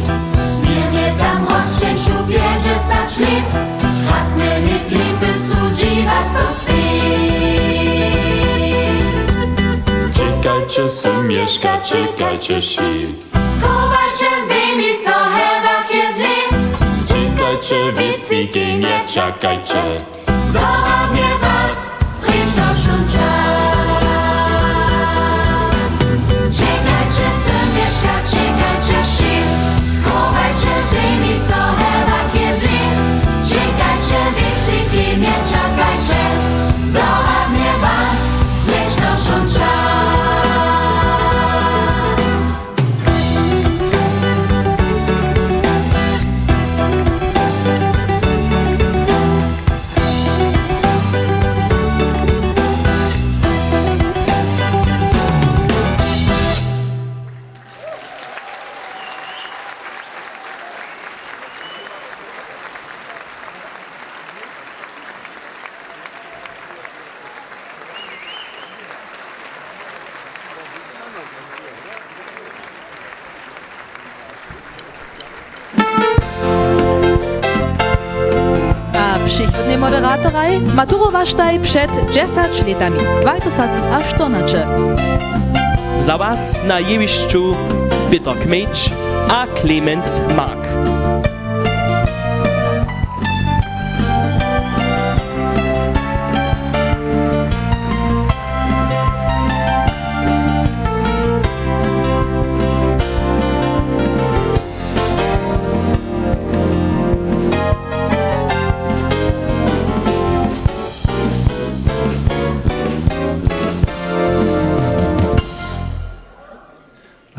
Měrnje tam rosćechu pjećdźesać lět, krasne lět lipy su, dźiwa so swět. Čekajće sy měška, čekajće wši. Schowajće zemi so, hewak je zli. Čekajće, wěciki nječakajće. Zhora mje was, prěšoł wšón čas. Čekajće sy měška, čekajće wši. Schowajće zemi so, hewak je zli. Čekajće, wěciki nječakajće. Zhora mje was, prěšoł wšón čas. Přichodnej moderatoraj maturowaštaj před dźesać lětami, dwatysacštyrnaće. Za was na jewišću Pětr Kmejč a Clemens Mark.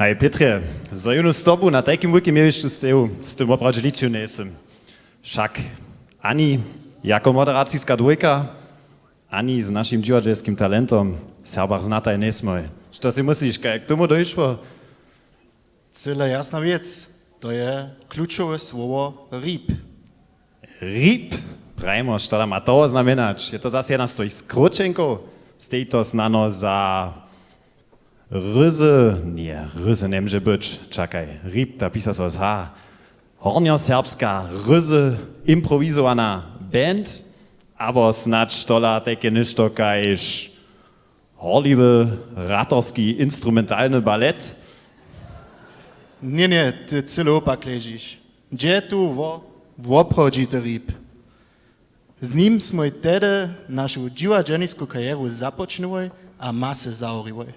Haj Pětrje, zo jónu z tobu na tajkim wulkim jewišću steju, z tym woprawdźe ličił njejsym. Wšak ani jako moderaciska dwójka, ani z našim dźiwadźelskim talentom Serbach znataj njejsmoj. Što sej mysliš, kaj k tomu dóšło? Cyle jasna wěc, to je klučowe słowo hrib. Hrib? Prajimo, što da ma to znamjenać? Je to zas jedna z twojich skróćenkow? Stej to snano za ryzy? Ně, ryzy njemóže być. Čakaj, hrib, ta pisa so z H. Hornjoserbska ryzy improwizowana band? Abo snadź tola tajke něšto kaž horliwy, ratorski, instrumentalny balet? Ně, ně, ty cyle opak ležiš. Dźe tu wo-, woprawdźity hrib. Z nim smój tehdy našu dźiwadźelnisku karjeru započnyłoj a masy zahoriłoj.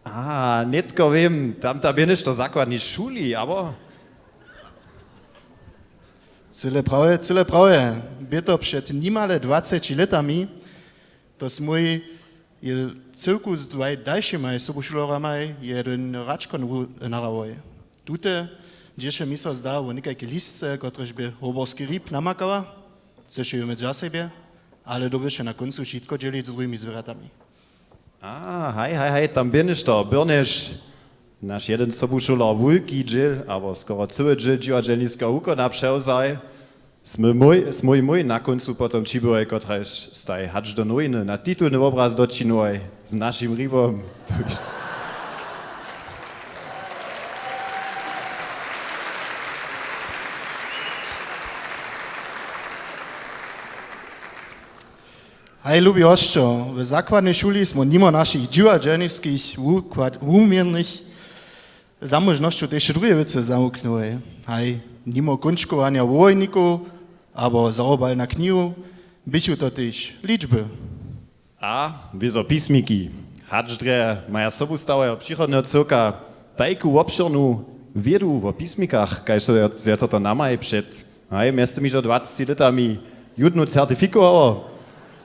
A, nětko wěm, tam ta bě něšto w zakładnej šuli, abo? Cyle prawje, cyle prawje. Bě to před nimale dwaceći lětami, to smój je cyłku z dwaj dalšimaj sobušulerjamaj jedyn hračkon wu-, nahrałoj. Tute dźěše mi so zda wo někajke lisce, kotrež bě hoborski hrib namakała, chceše ju měć za sebje, ale dyrbješe na kóncu wšitko dźělić z druhimi zwěrjatami. A, haj, haj, haj, tam bě něšto, byrnješ. Naš jedyn sobušuler wulki dźěl, abo skoro cyły dźěl dźiwadźelniska wukona přewzał. Smój mój, smój mój, na kóncu potom ći byłoj, kotraž staj hač do nowiny na titulny wobraz doćihnowoj z našim hribom. Haj, lubi hosćo, w zakładnej šuli smy nimo našich dźiwadźelniskich wukład-, wuměrnych zamóžnosćow tež druhe wěcy zawuknyłoj. Haj, nimo kónčkowanja wołojnikow abo zawobalna knihu běchu to tež ličby. A wězo pismiki. Hač drje maja sobustaweho přichodneho cyłka tajku wobšěrnu wědu wo pismikach, kaž so je, je to namaj před, haj, mjez tymi hižo dwaceći lětami jutnu certifikowało?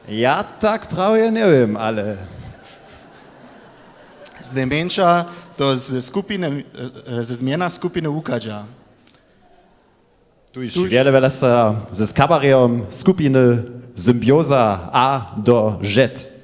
Ja tak prawje njewěm, ale znajmjeńša to ze skupiny, e, e, ze změna skupiny wuchadźa. Tuž wjele, wjele so ze kabarejom skupiny Symbioza A do Z.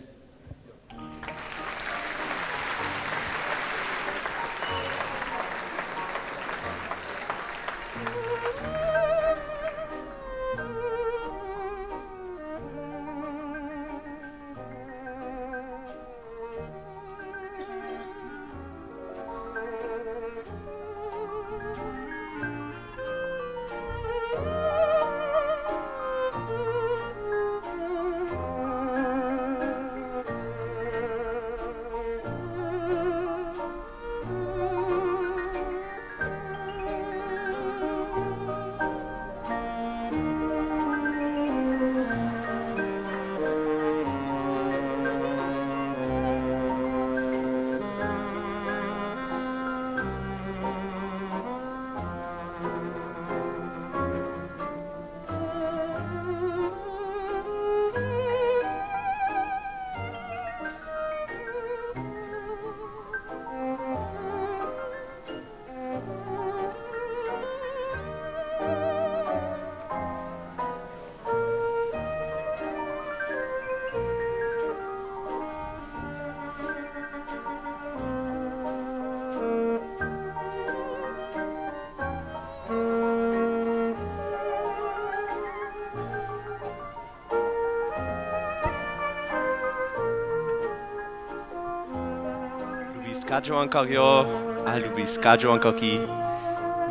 Lubi schadźowankarjo a lubi schadźowankarki,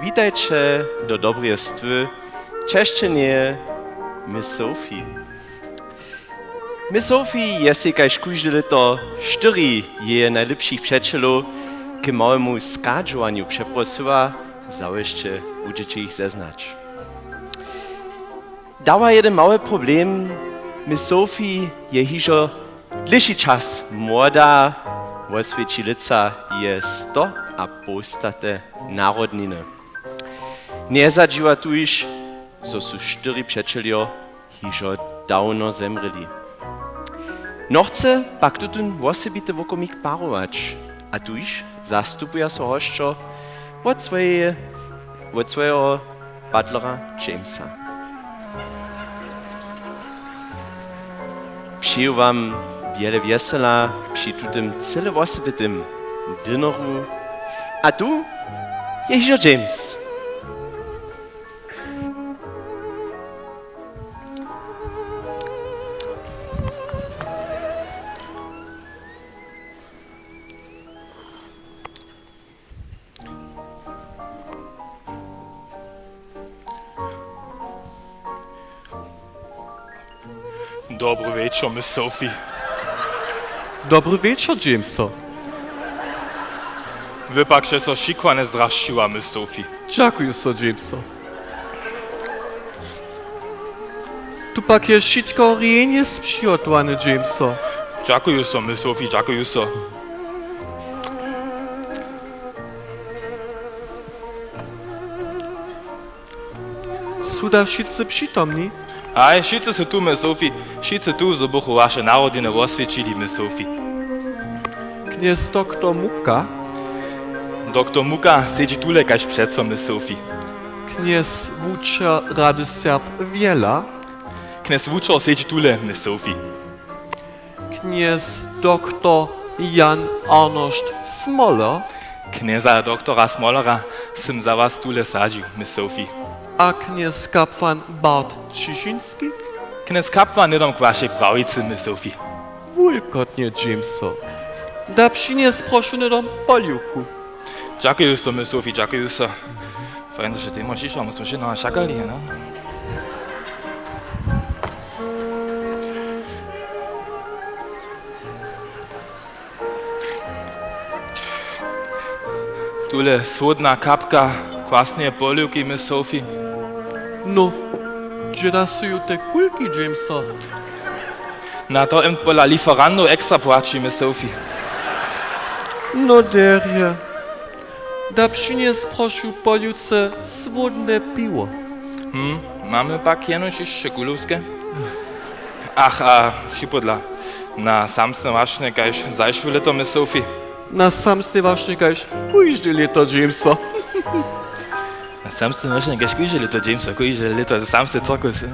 witajće do Dobreje stwy, češćenje Miss Sophie. Miss Sophie je sej kaž kóžde lěto štyri jeje najlěpšich přećelow k małemu schadźowanju přeprosyła, zawěsće budźeće jich zeznać. Dawa jedyn mały problem. Miss Sophie je hižo dlěši čas młoda, woswěći lětsa jeje sto a połstate narodniny. Njezadźiwa tuž, zo su štyri přećeljo hižo dawno zemrěli. Nochce pak tutón wosebity wokomik parować, a tuž zastupuja so hosćo wot swojeje, wot swojeho butlera Jamesa. Přeju wam wjele wjesela při tutym cyle wosebitym dinneru. A tu je hižo James. Dobry wječor, Miss Sophie. Dobry wječor, Jameso. Wy pak sće so šikowanje zdrašćiła, Miss Sophie. Dźakuju so, Jameso. Tu pak je wšitko rjenje spřihotowane, Jameso. Dźakuju so, Miss Sophie, dźakuju so. Su da wšitcy přitomni? Haj, wšitcy su tu, Miss Sophie. Wšitcy tu, zo bychu waše narodniny woswjećili, Miss Sophie. Knjez doktor Muka? Doktor Muka sedźi tule kaž přeco, Miss Sophie. Knjez wučer Rady Serb Wjela? Knjez wučer sedźi tule, Miss Sophie. Knjez doktor Jan Arnošt Smoler? Knjeza doktora Smolera sym za was tule sadźił, Miss Sophie. A knjez kapłan Bart Ćišinski? Knjez kapłan hnydom k wašej prawicy, Miss Sophie. Wulkotnje, Jameso. Da přinjes, prošu, hnydom poliwku. Dźakuju so, Miss Sophie, dźakuju so. Fajn, zo sće tež přišła, my smy wšě na šakali, no. Tule słódna kapka kwasneje poliwki, Miss Sophie. No, hdźe da su ju te kulki, Jameso? Na to jen pola liferantow ekstra płaći, Miss Sophie. No derje. Da přinjes, prošu, poliwce słódne piwo. Hm, mamy pak jenož hišće kulowske? Ach, a připodla, na samsne wašnje kaž zašłe lěto, Miss Sophie. Na samsne wašnje kaž kóžde lěto, Jameso. Na samsne wašnje kaž kóžde lěto, Jameso, kóžde lěto samsny cirkus.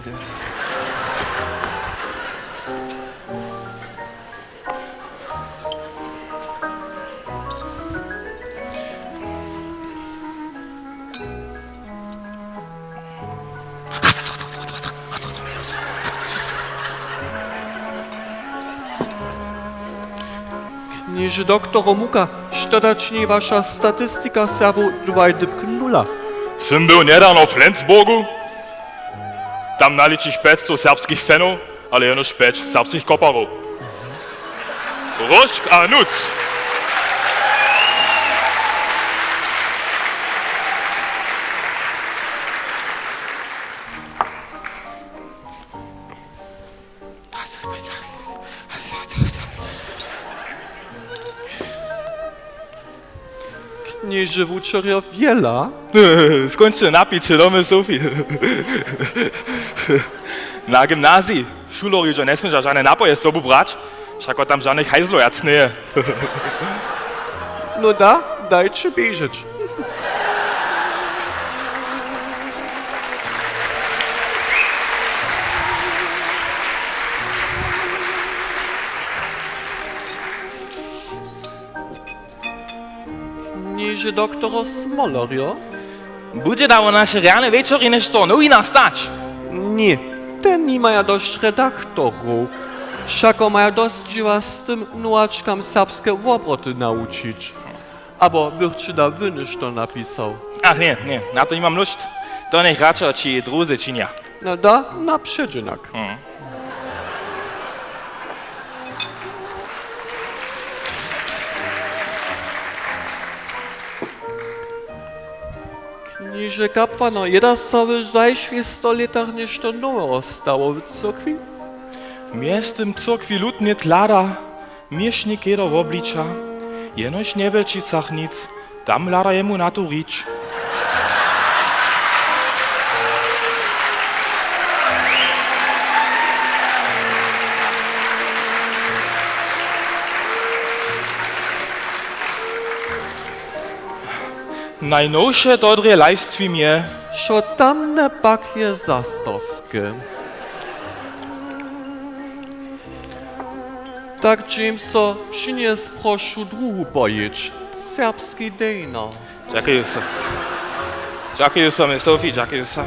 Knježe doktoro Muka, što da čini waša statistika Serbow dwaj dypk nula? Sym był njedawno w Flensburgu. Tam naličiš pjećstow serbskich fanow, ale jenož pjeć serbskich koparow. Róžk a nuc. Knježe wučerjo Wjela? Skónčte napiće, domy Sophie. Na gymnaziji šulerjo hižo njesmědźa žane napoje z sobu brać, wšako tam žanych hajzlow wjac njeje. No da, dajće běžeć. Knježe doktoro Smolerjo? Budźe da wo naše rjane wječori něšto w nowinach stać? Ně, te nimaja dosć redaktorow. Wšako maja dosć dźěła z tym, nowačkam serbske wobroty nawučić. Abo bych ći da wy něšto napisał? Ach ně, ně, na to nimam lóšt. To njech radšo ći druzy činja. No da, na předźenak. Mhm. Knježe kapłano, je da so w zašłych sto lětach něšto noweho stało w cyrkwi? Mjeztym cyrkwi lud njehlada, měšnik jědo wobliča, jenož w Njebjelčicach nic, tam hlada jemu na tu hrić. Najnowše to drje livestream je. Što tamne pak je zastorske. Tak Jameso, přinjes prošu druhu pojědź, serbski dejnar. Dźakuju so. Dźakuju so, Miss Sophie, dźakuju so.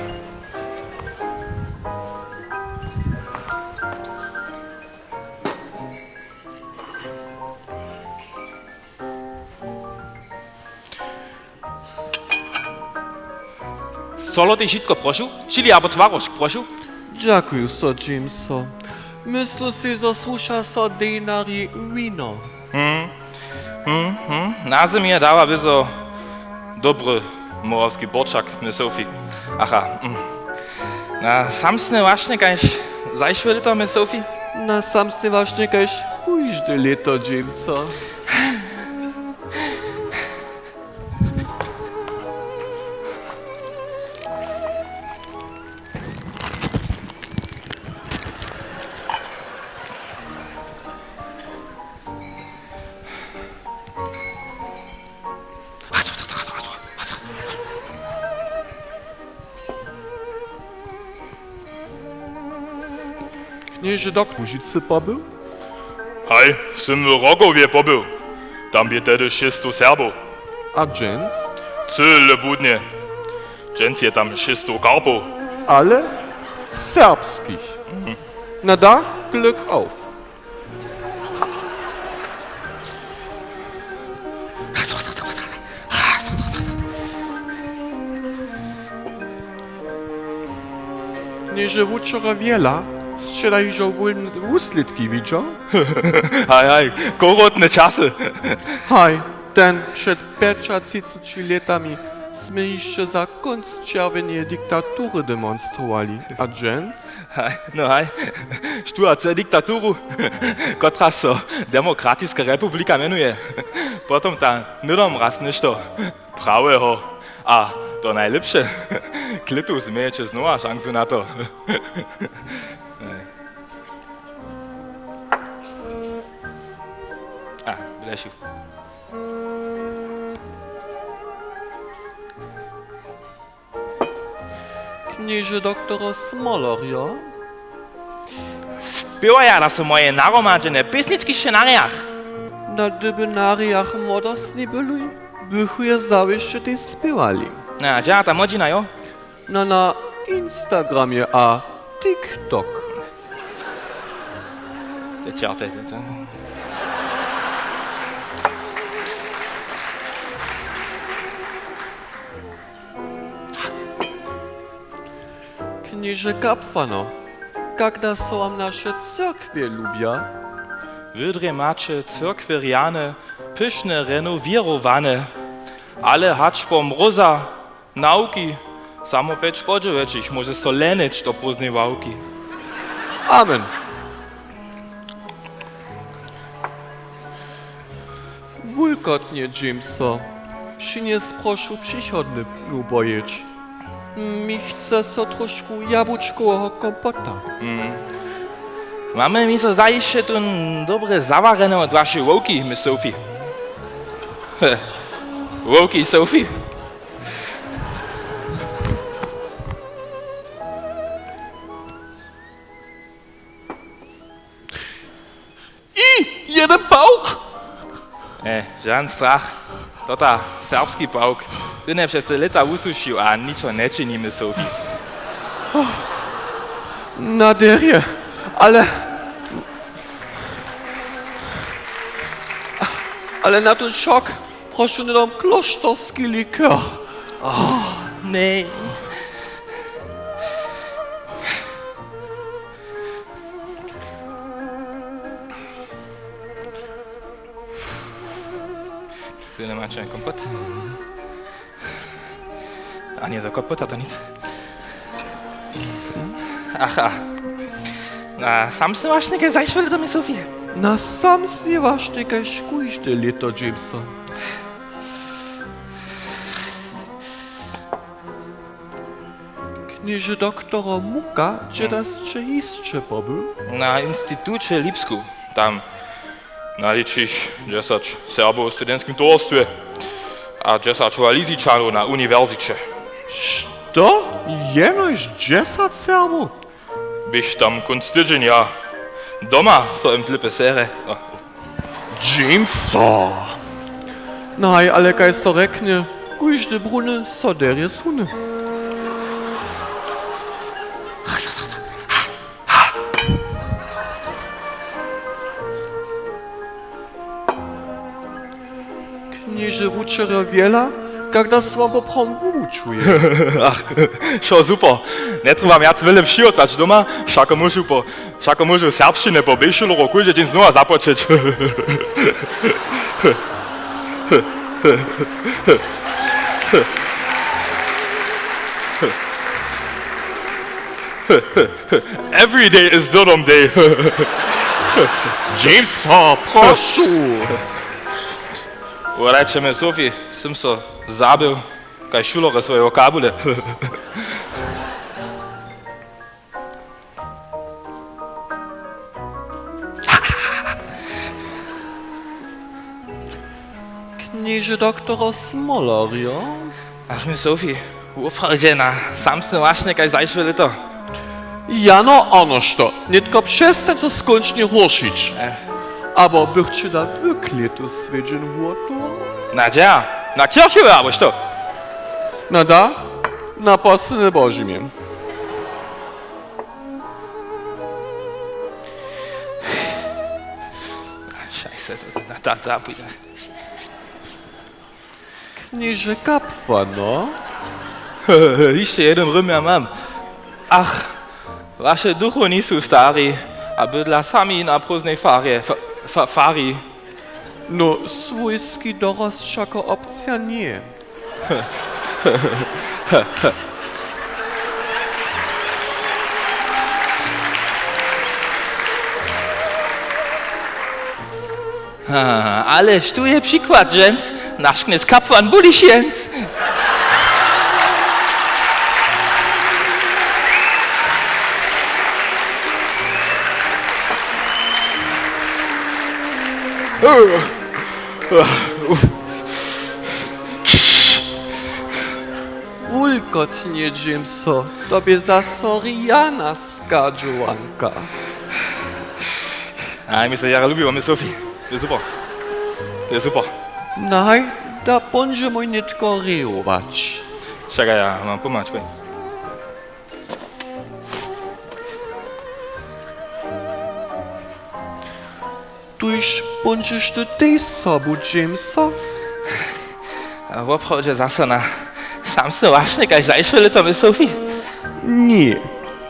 Solotej wšitko prošu, čili abo twarožk prošu. Dźakuju so, Jameso. Myslu sej, zo słuša so dejnarjej wino. Hm. Hm, hm. Na zemi je dawa wězo dobry morawski borčak, Miss Sophie. Aha. Hm. Na sam sny wašnje kaž zašłe lěto, Miss Sophie? Na sam sny wašnje kaž kóžde lěto, Jameso. Knježe, do Łužicy pobył? Haj, sym w Rogowje pobył. Tam bě tehdy šěsćstow Serbow. A dźens? Cyle budnje. Dźens je tam šěsćstow Karpow. Ale serbskich. Mhm. Na da, Glück auf. Knježe, wučera wjela sće da hižo wólne wuslědki widźał? Haj, haj, chorotne časy. Haj, ten před pjećatřiceći lětami smy hišće za kónc čerwjeneje diktatury demonstrowali. A dźens? Haj, no haj, štó a co je diktaturu, kotraž so Demokratiska republika mjenuje? Potom ta hnydom raz něšto praweho. A to najlěpše, klětu změjeće znowa šansu na to. A, blešu. Knježe doktoro Smolerjo? Spěwaja da so moje naromadźene pěsnički w scenarjach. Na dybynarjach młodostni byli, bychu je zawěsće tej spěwali. A dźe ta młodźina, jo? Na, na Instagramje a TikTok. Te čerte, te, te. Knježe kapłano, kak da so wam naše cyrkwje lubja? Wy drje maće cyrkwje rjane, pyšne, renowěrowane, ale hač po mróza nawki, samo pjeć po dźewjećich móže so lehnyć do prózdnej ławki. Amen. Wulkotnje, Jameso, přinjes prošu přichodnu pojědź. Mi chce so trošku jabłučkoweho kompota. Mm. Mamy mi so zajišće tu dobre zawarjene wot wašej wowki, Miss Sophie. Wowki Sophie. I jeden pawk! E, žan strach. To ta serbski pawk. Tón je přez te lěta wusušił a ničo nječini, Miss Sophie. Na derje, ale, ale na tón šok prošu hnydom klóšterski likér. Oh, ne. Nemaće kompot? A njeje to kompot, a to nic. Ach, a. Na samsny wašnje kaž zašłe lěto, mje Sophie. Na samsny wašnje kaž kóžde lěto, Jameso. Knježe doktoro Muka, dźe da sće hišće pobył? Na instituće w Lipsku. Tam nalěčich dźesać Serbow w studentskim towarstwje a dźesać Walizičanow na uniwersiće. Što? Jenož dźesać Serbow? Běch tam kónc tydźenja. Doma so jem tlipe sere. O. Jameso! Naj, ale kaž so rjeknje, kóždy bruny so derje suny. Knježe wučerjo wjela, kak da so wam poprawom wuwučuje. Ach, wšo super. Njetrjeba wjac wjele přihotać doma, wšako móžu po, wšako móžu serbšćinje po běšuloro kóždy dźeń znowa započeć. Every day is Dodom Day. Jameso, prošu. Wodajće mje, Sophie, sym so zabył kaž šulerjo swoje wokabule. Knježe doktoro Smolerjo? Ach, mje Sophie, woprawdźe na samsny wašnje kaž zašłe lěto. Jano, ano što, nětko přestań so skónčnje hóršić. E. Abo bychće da w klětu swjedźeń hłotu? Na dźe? Na kěrchowy abo što? Na da? Na poslednje Božimje. Šajse, to, to, to, to, to, Knježe kapłano? Hišće jedyn rymja mam. Ach, waše duchowni su stari a bydla sami na prózdnej farje, fa-, fa-, fari. No, swójski dorosć wšako opcija njeje. A, ale štó je přikład dźens? Naš knjez kapłan Bulišjenc. Wulkotnje, Jameso, to bě za Soriana schadźowanka. A mi so jara lubi, mamy Sophie. To je super. To je super. Naj, da póńdźemoj nětko rejować. Čakaj, ja mam pomhać, poj. Tuž póńdźeš ty tež sobu, Jameso? A woprawdźe zaso na samsny wašnje kaž zašłe lěto, mje Sophie? Ně.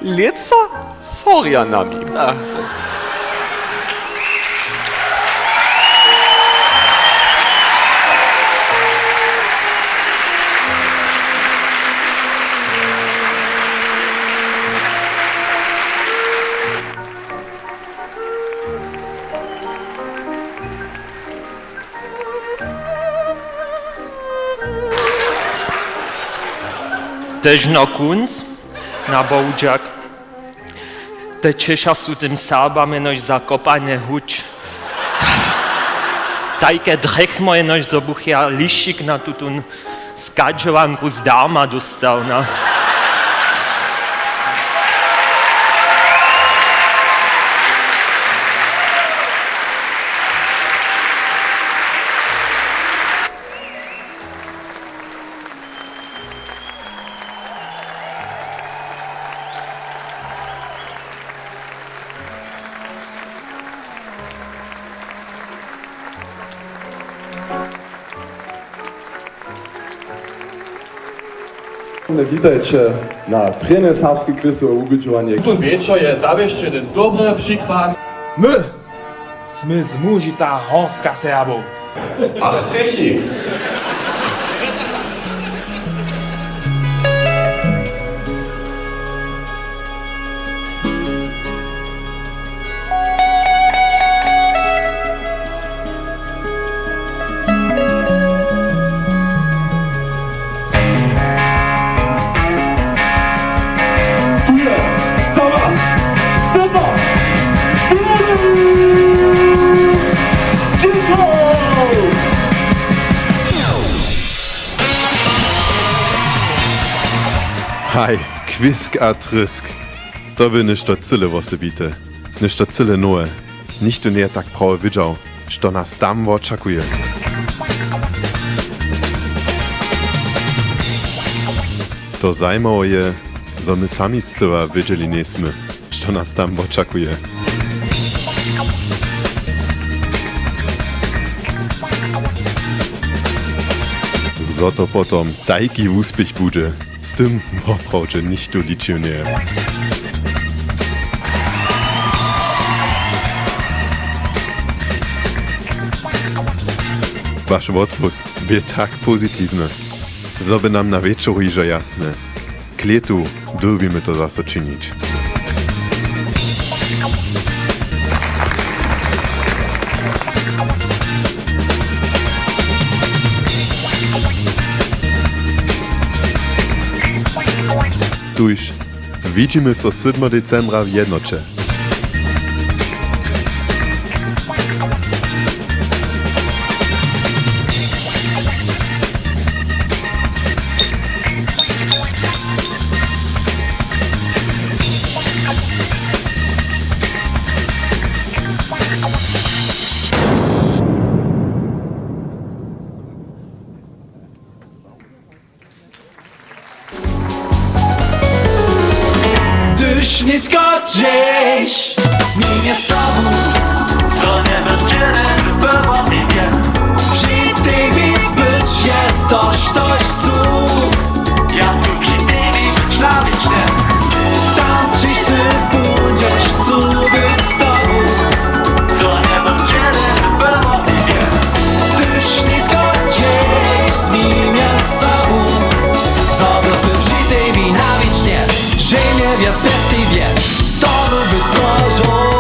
Lětsa z Horjanami. A, to Tež na kónc, na bohudźak, te Češa su tym Serbam jenož za kopanje huć. Tajke drjechmo jenož, zo bych ja lišćik na tutón schadźowanku zdarma dóstał, no. Witajće na prěnje serbske kwěsowe wubědźowanje. Tutón wječor je zawěsć jedyn dobry přikład. My smy zmužita horstka Serbow. Ach, třěchi. Tu je za was Stefan Filip! Haj, kwisk a trysk. To by něšto cyle wosebite, něšto cyle nowe. Nichtó njeje tak prawo wědźał, što nas tam wočakuje. To zajimawe je, zo my sami scyła wědźeli njejsmy, što nas tam wočakuje. Zo to potom tajki wuspěch budźe, z tym woprawdźe nichtó ličił njeje. Waš wotpust bě tak pozitiwny, zo by nam na wječoru hižo jasne. K lětu dyrbimy to zaso činić. Tuž widźimy so sydmeho decembra w Jednoće. Hdyž nětko hdźeš, zmiń mje sobu. To njebě wčera, było tebi. Při tebi być je to, štož chcu. Ja chcu při tebi być na wěčnje. Tam, hdźež ty budźeš, chcu być z tobu. To njebě wčera, było tebi. Hdyž nětko hdźeš, zmiń mje sobu. Zo bych był při tebi na wěčnje, hdźe mje wjac bjez tebi, z tobu być złožony.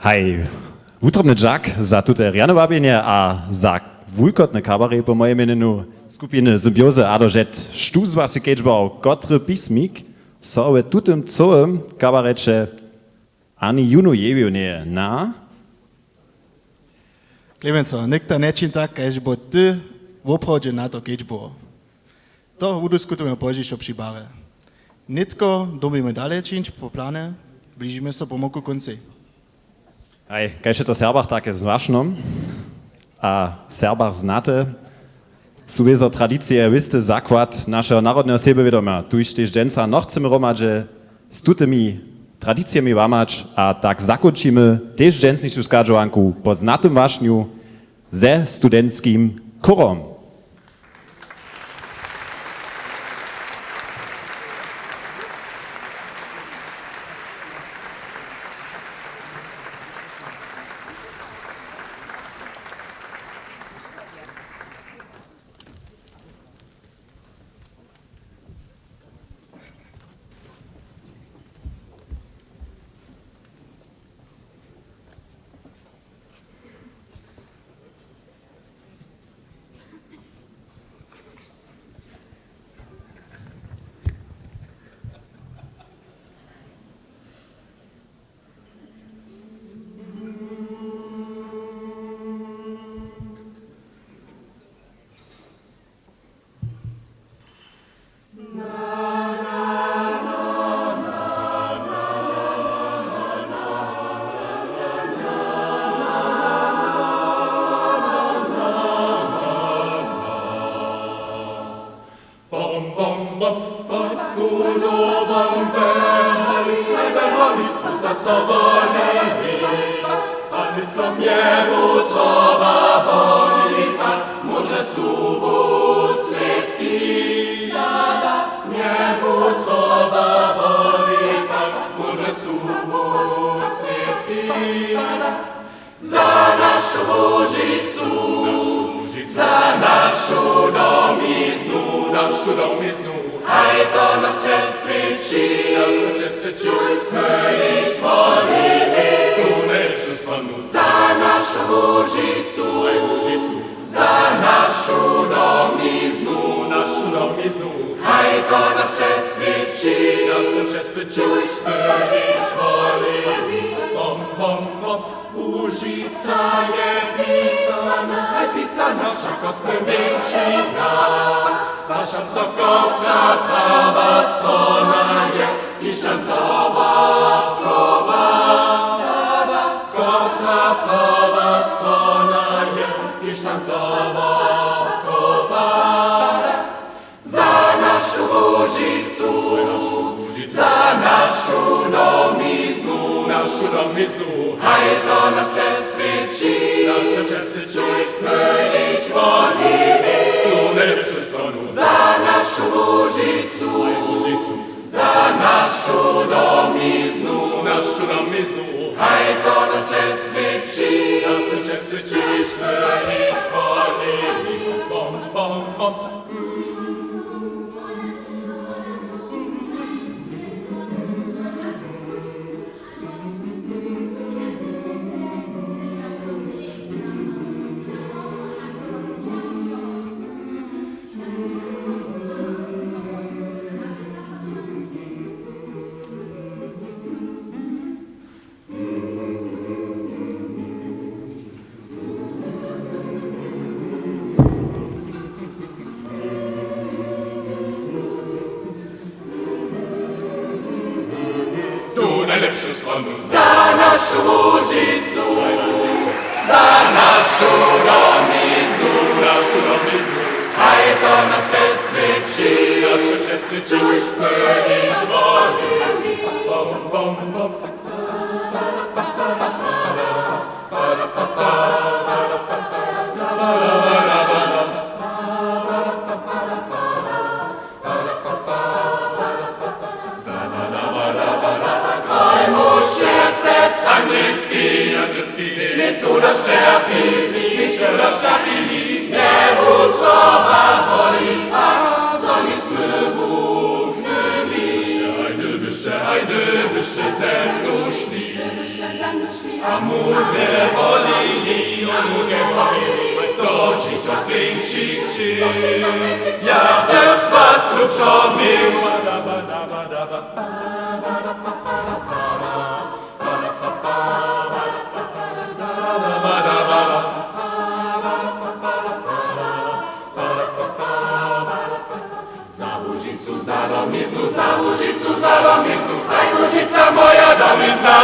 Haj, wutrobny dźak za tute rjane wabjenje a za wulkotny kabaret po mojej mjenjenju skupiny Symbiozy. A do žet, štó z was je kedźbował, kotry pismik so w tutym cyłym kabareće ani jónu jewił njeje na? Klemenco, někta nječiń tak, kaž by ty woprawdźe na to kedźbował. To wudiskutujemy pozdźišo při barje. Nětko dyrbimy dale čińć po planje, bližimy so pomału kóncej. Haj, kaž je to w Serbach, tak je w Zwašnom. A w Serbach znate, su wězo tradicije wěsty zakład našeho narodneho sebjewědomja. Tuž tež dźensa nochcemy hromadźe z tutymi tradicijemi łamać a tak zakónčimy tež dźensnišu schadźowanku pod znatym wašnju ze studentskim chórom. Za so woleli, a nětko mje wutroba boli, pak mudre su wuslědki. Mje wutroba boli, pak mudre su wuslědki. Za našu Łužicu, za našu domiznu, našu domiznu. Haj to nas přeswědči, nas to přeswědči. Tuž smy již wolili tu nejlěpšu stronu. Za našu Łužicu, Łužicu. Za našu domiznu, našu domiznu. Haj to nas přeswědči, nas to přeswědči. Tuž smy již wolili. Bom, bom, bom. Łužica je pisana, haj pisana, wšakosny mjeńšina. Waša so, kotrež prawa strona je, kiž nam to wobchowa. Kotrež prawa strona je, kiž nam to wobchowa. Za našu Łužicu, za našu domiznu, našu domiznu. Haj to nas přeswědči, nas to přeswědči. Tuž smy již wolili tu nejlěpšu stronu. Za našu Łužicu, Łužicu. Za našu domiznu, našu domiznu. Haj to nas přeswědči, nas to přeswědči. Tuž smy již wolili. Bom, bom, bom. Tu najlěpšu stronu. Za našu Łužicu, za našu domiznu, našu domiznu. Haj to nas přeswědči, nas to přeswědči. Tuž smy již wolili. Bom, bom, bom. Królj Móš je cec angelski, angelski, my su nas ćerpili, my su nas ćerpili, mje wutroba boli, a zo njejsmy wuchnyli. Hajdy byšće, hajdy byšće ze mnu šli. A mudre wolili, a mudre wolili, to přišo trjeńši čin. Ja bych was lubšo měł. Za Łužicu, za domiznu, za Łužicu, za domiznu, haj Łužica moja domizna.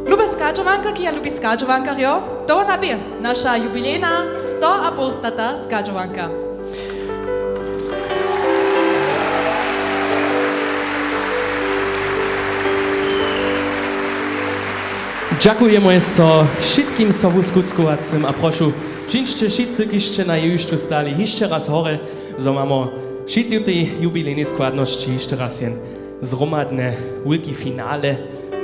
Lube schadźowankarki a lubi schadźowankarjo, to wona bě, naša jubilejna stoapowstata schadźowanka. Dźakujemy so wšitkim sobuskutřkowacym a prošu, přińdźće wšitcy, kiž sće na jewišću stali, hišće raz horje, zo mamy při tutej jubilejnej składnosći hišće raz jen zhromadne wulki finale.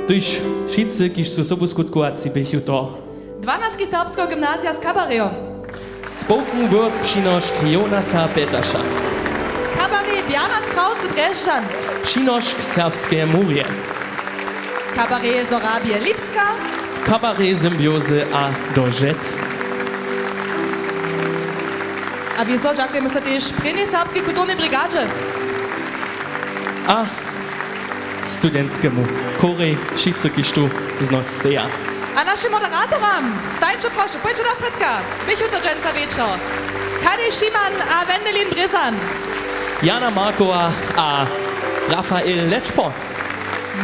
Tuž wšitcy, kiž su sobuskutkowacy, běchu to dwanatki Serbskeho gymnazija z kabaretom. Spoken Word přinošk Jonasa Petaša. Kabaret Bernhard Krauze Drježdźan. Přinošk Serbskeje murje. Kabaret Sorabie Lipska. Kabaret Symbiozy a Dožet. A wězo dźakujemy so tež prěnjej Serbskej kulturnej brigadźe. A studentskemu chórej, wšitcy, kiž tu z nos steja. A našim moderatoram, stajće prošu, pójće doprědka, běchu to dźensa wječor. Tadej Šiman a Wendelin Brězan. Jana Markowa a Rafael Lečpo.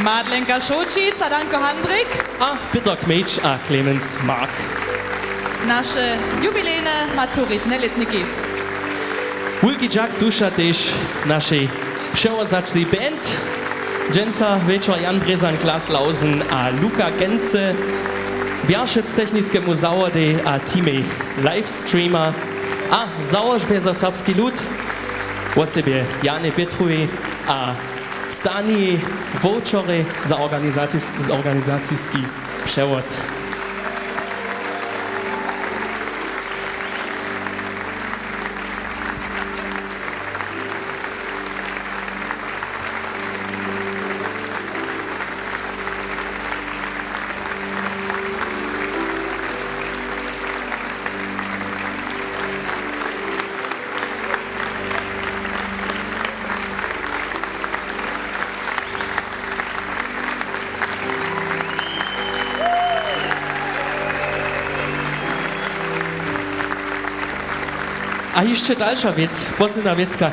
Madlenka Šołćic a Danko Handrik. A Pětr Kmejč a Clemens Mark. Naše jubilejne maturitne lětniki. Wulki dźak słuša tež našej přewodzaćej band. Dźensa wječor Jan Brězan, Klas Lausen a Luka Genze. Bjeršec techniskemu zawodej a teamej livestreama a załožbje za serbski lud, wosebje Jany Pětrowej a Stani Wowčorej za organizacijs-, za organizacijski přewod. A hišće dalša wěc, posledna wěcka.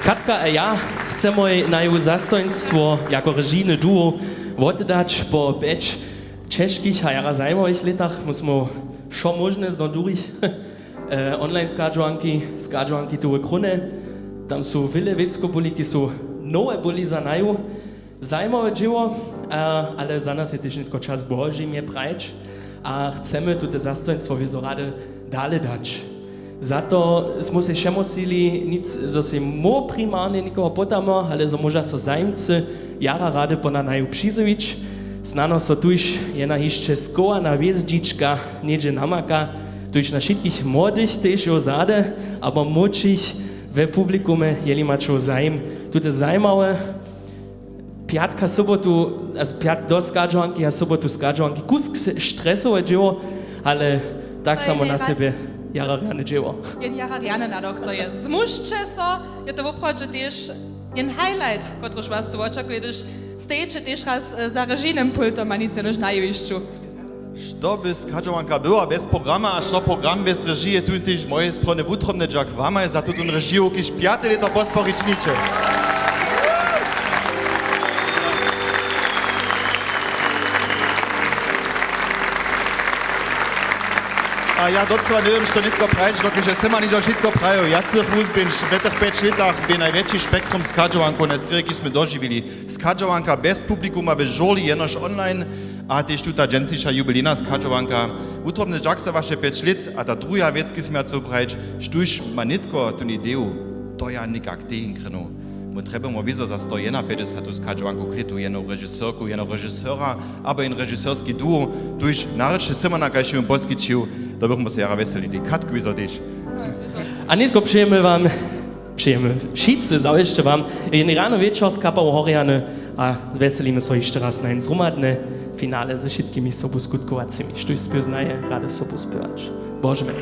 Katka a ja chcemoj naju zastojnstwo jako režijny duo wotdać po pjeć ćežkich a jara zajimawych lětach. My smy wšo móžne zno durich, e, online schadźowanki, schadźowanki Tury Króny. Tam su wjele wěckow byli, ki su nowe byli za naju. Zajimawe dźěło, a, ale za nas je tež nětko čas Božimje prajć a chcemy tute zastojnstwo wězo rady dale dać. Za to smy sej přemuslili, nic, zo sej móhł primarnje někoho pótajmy, ale zo móža so zajimcy jara rady pona naju přizjewić. Snano so tuž jena hišće schowana hwězdźička něhdźe namaka, tuž na wšitkich młodych tež jo zady, abo młódšich we publikumje, jeli maće zajim, tute zajimawe pjatka, sobotu, also pjat-, do schadźowanki a sobotu schadźowanki. Kusk s-, stresowe dźěło, ale tak samo na sebje jara rjane dźěło. Jen jara rjane nadawk to je. Zmužće so, je to woprawdźe tež jen highlight, kotryž was tu wočakuje, hdyž stejiće tež raz, e, za režijnym pultom a nic jenož na jewišću. Što by schadźowanka była bjez programa, a što program bjez režije? Tu tež z mojeje strony wutrobny dźak wamaj za tutón režiju, kiž pjate lěto posporić niće. A ja docyła njewěm što nětko prajić, dokelž je sema nižo wšitko prajił. Ja chcych wuzběć, w tych pjeć lětach bě najwjetši spektrum schadźowankow na skrěrki smy dožiwili. Schadźowanka bjez publikuma w žurli jenož online, a tež tuta dźensniša jubilejna schadźowanka. Wutrobne dźaksa waše pjeć lět. A ta druha wěc ki smy ja chcał prajić, štóž ma nětko tón ideju, to ja někak tehin krynju. My trjebamy wězo za sto jednapjećdźesatu schadźowanku klětu jenu režiserku, jenu režisera abo jen režiserski duo, tuž narěčnje symona kaž jim poskićił, to bychmy se jara wjeselili katk wězo tež. A nětko přejemy wam, přejemy wšitcy zawěsće wam, jen rano wječor z kapału horjany, a wjeselimy so hišće raz na jen zhromadne finale ze wšitkimi sobu skutkowacymi, štóž spěw znaje rady sobu spěwać. Božemy.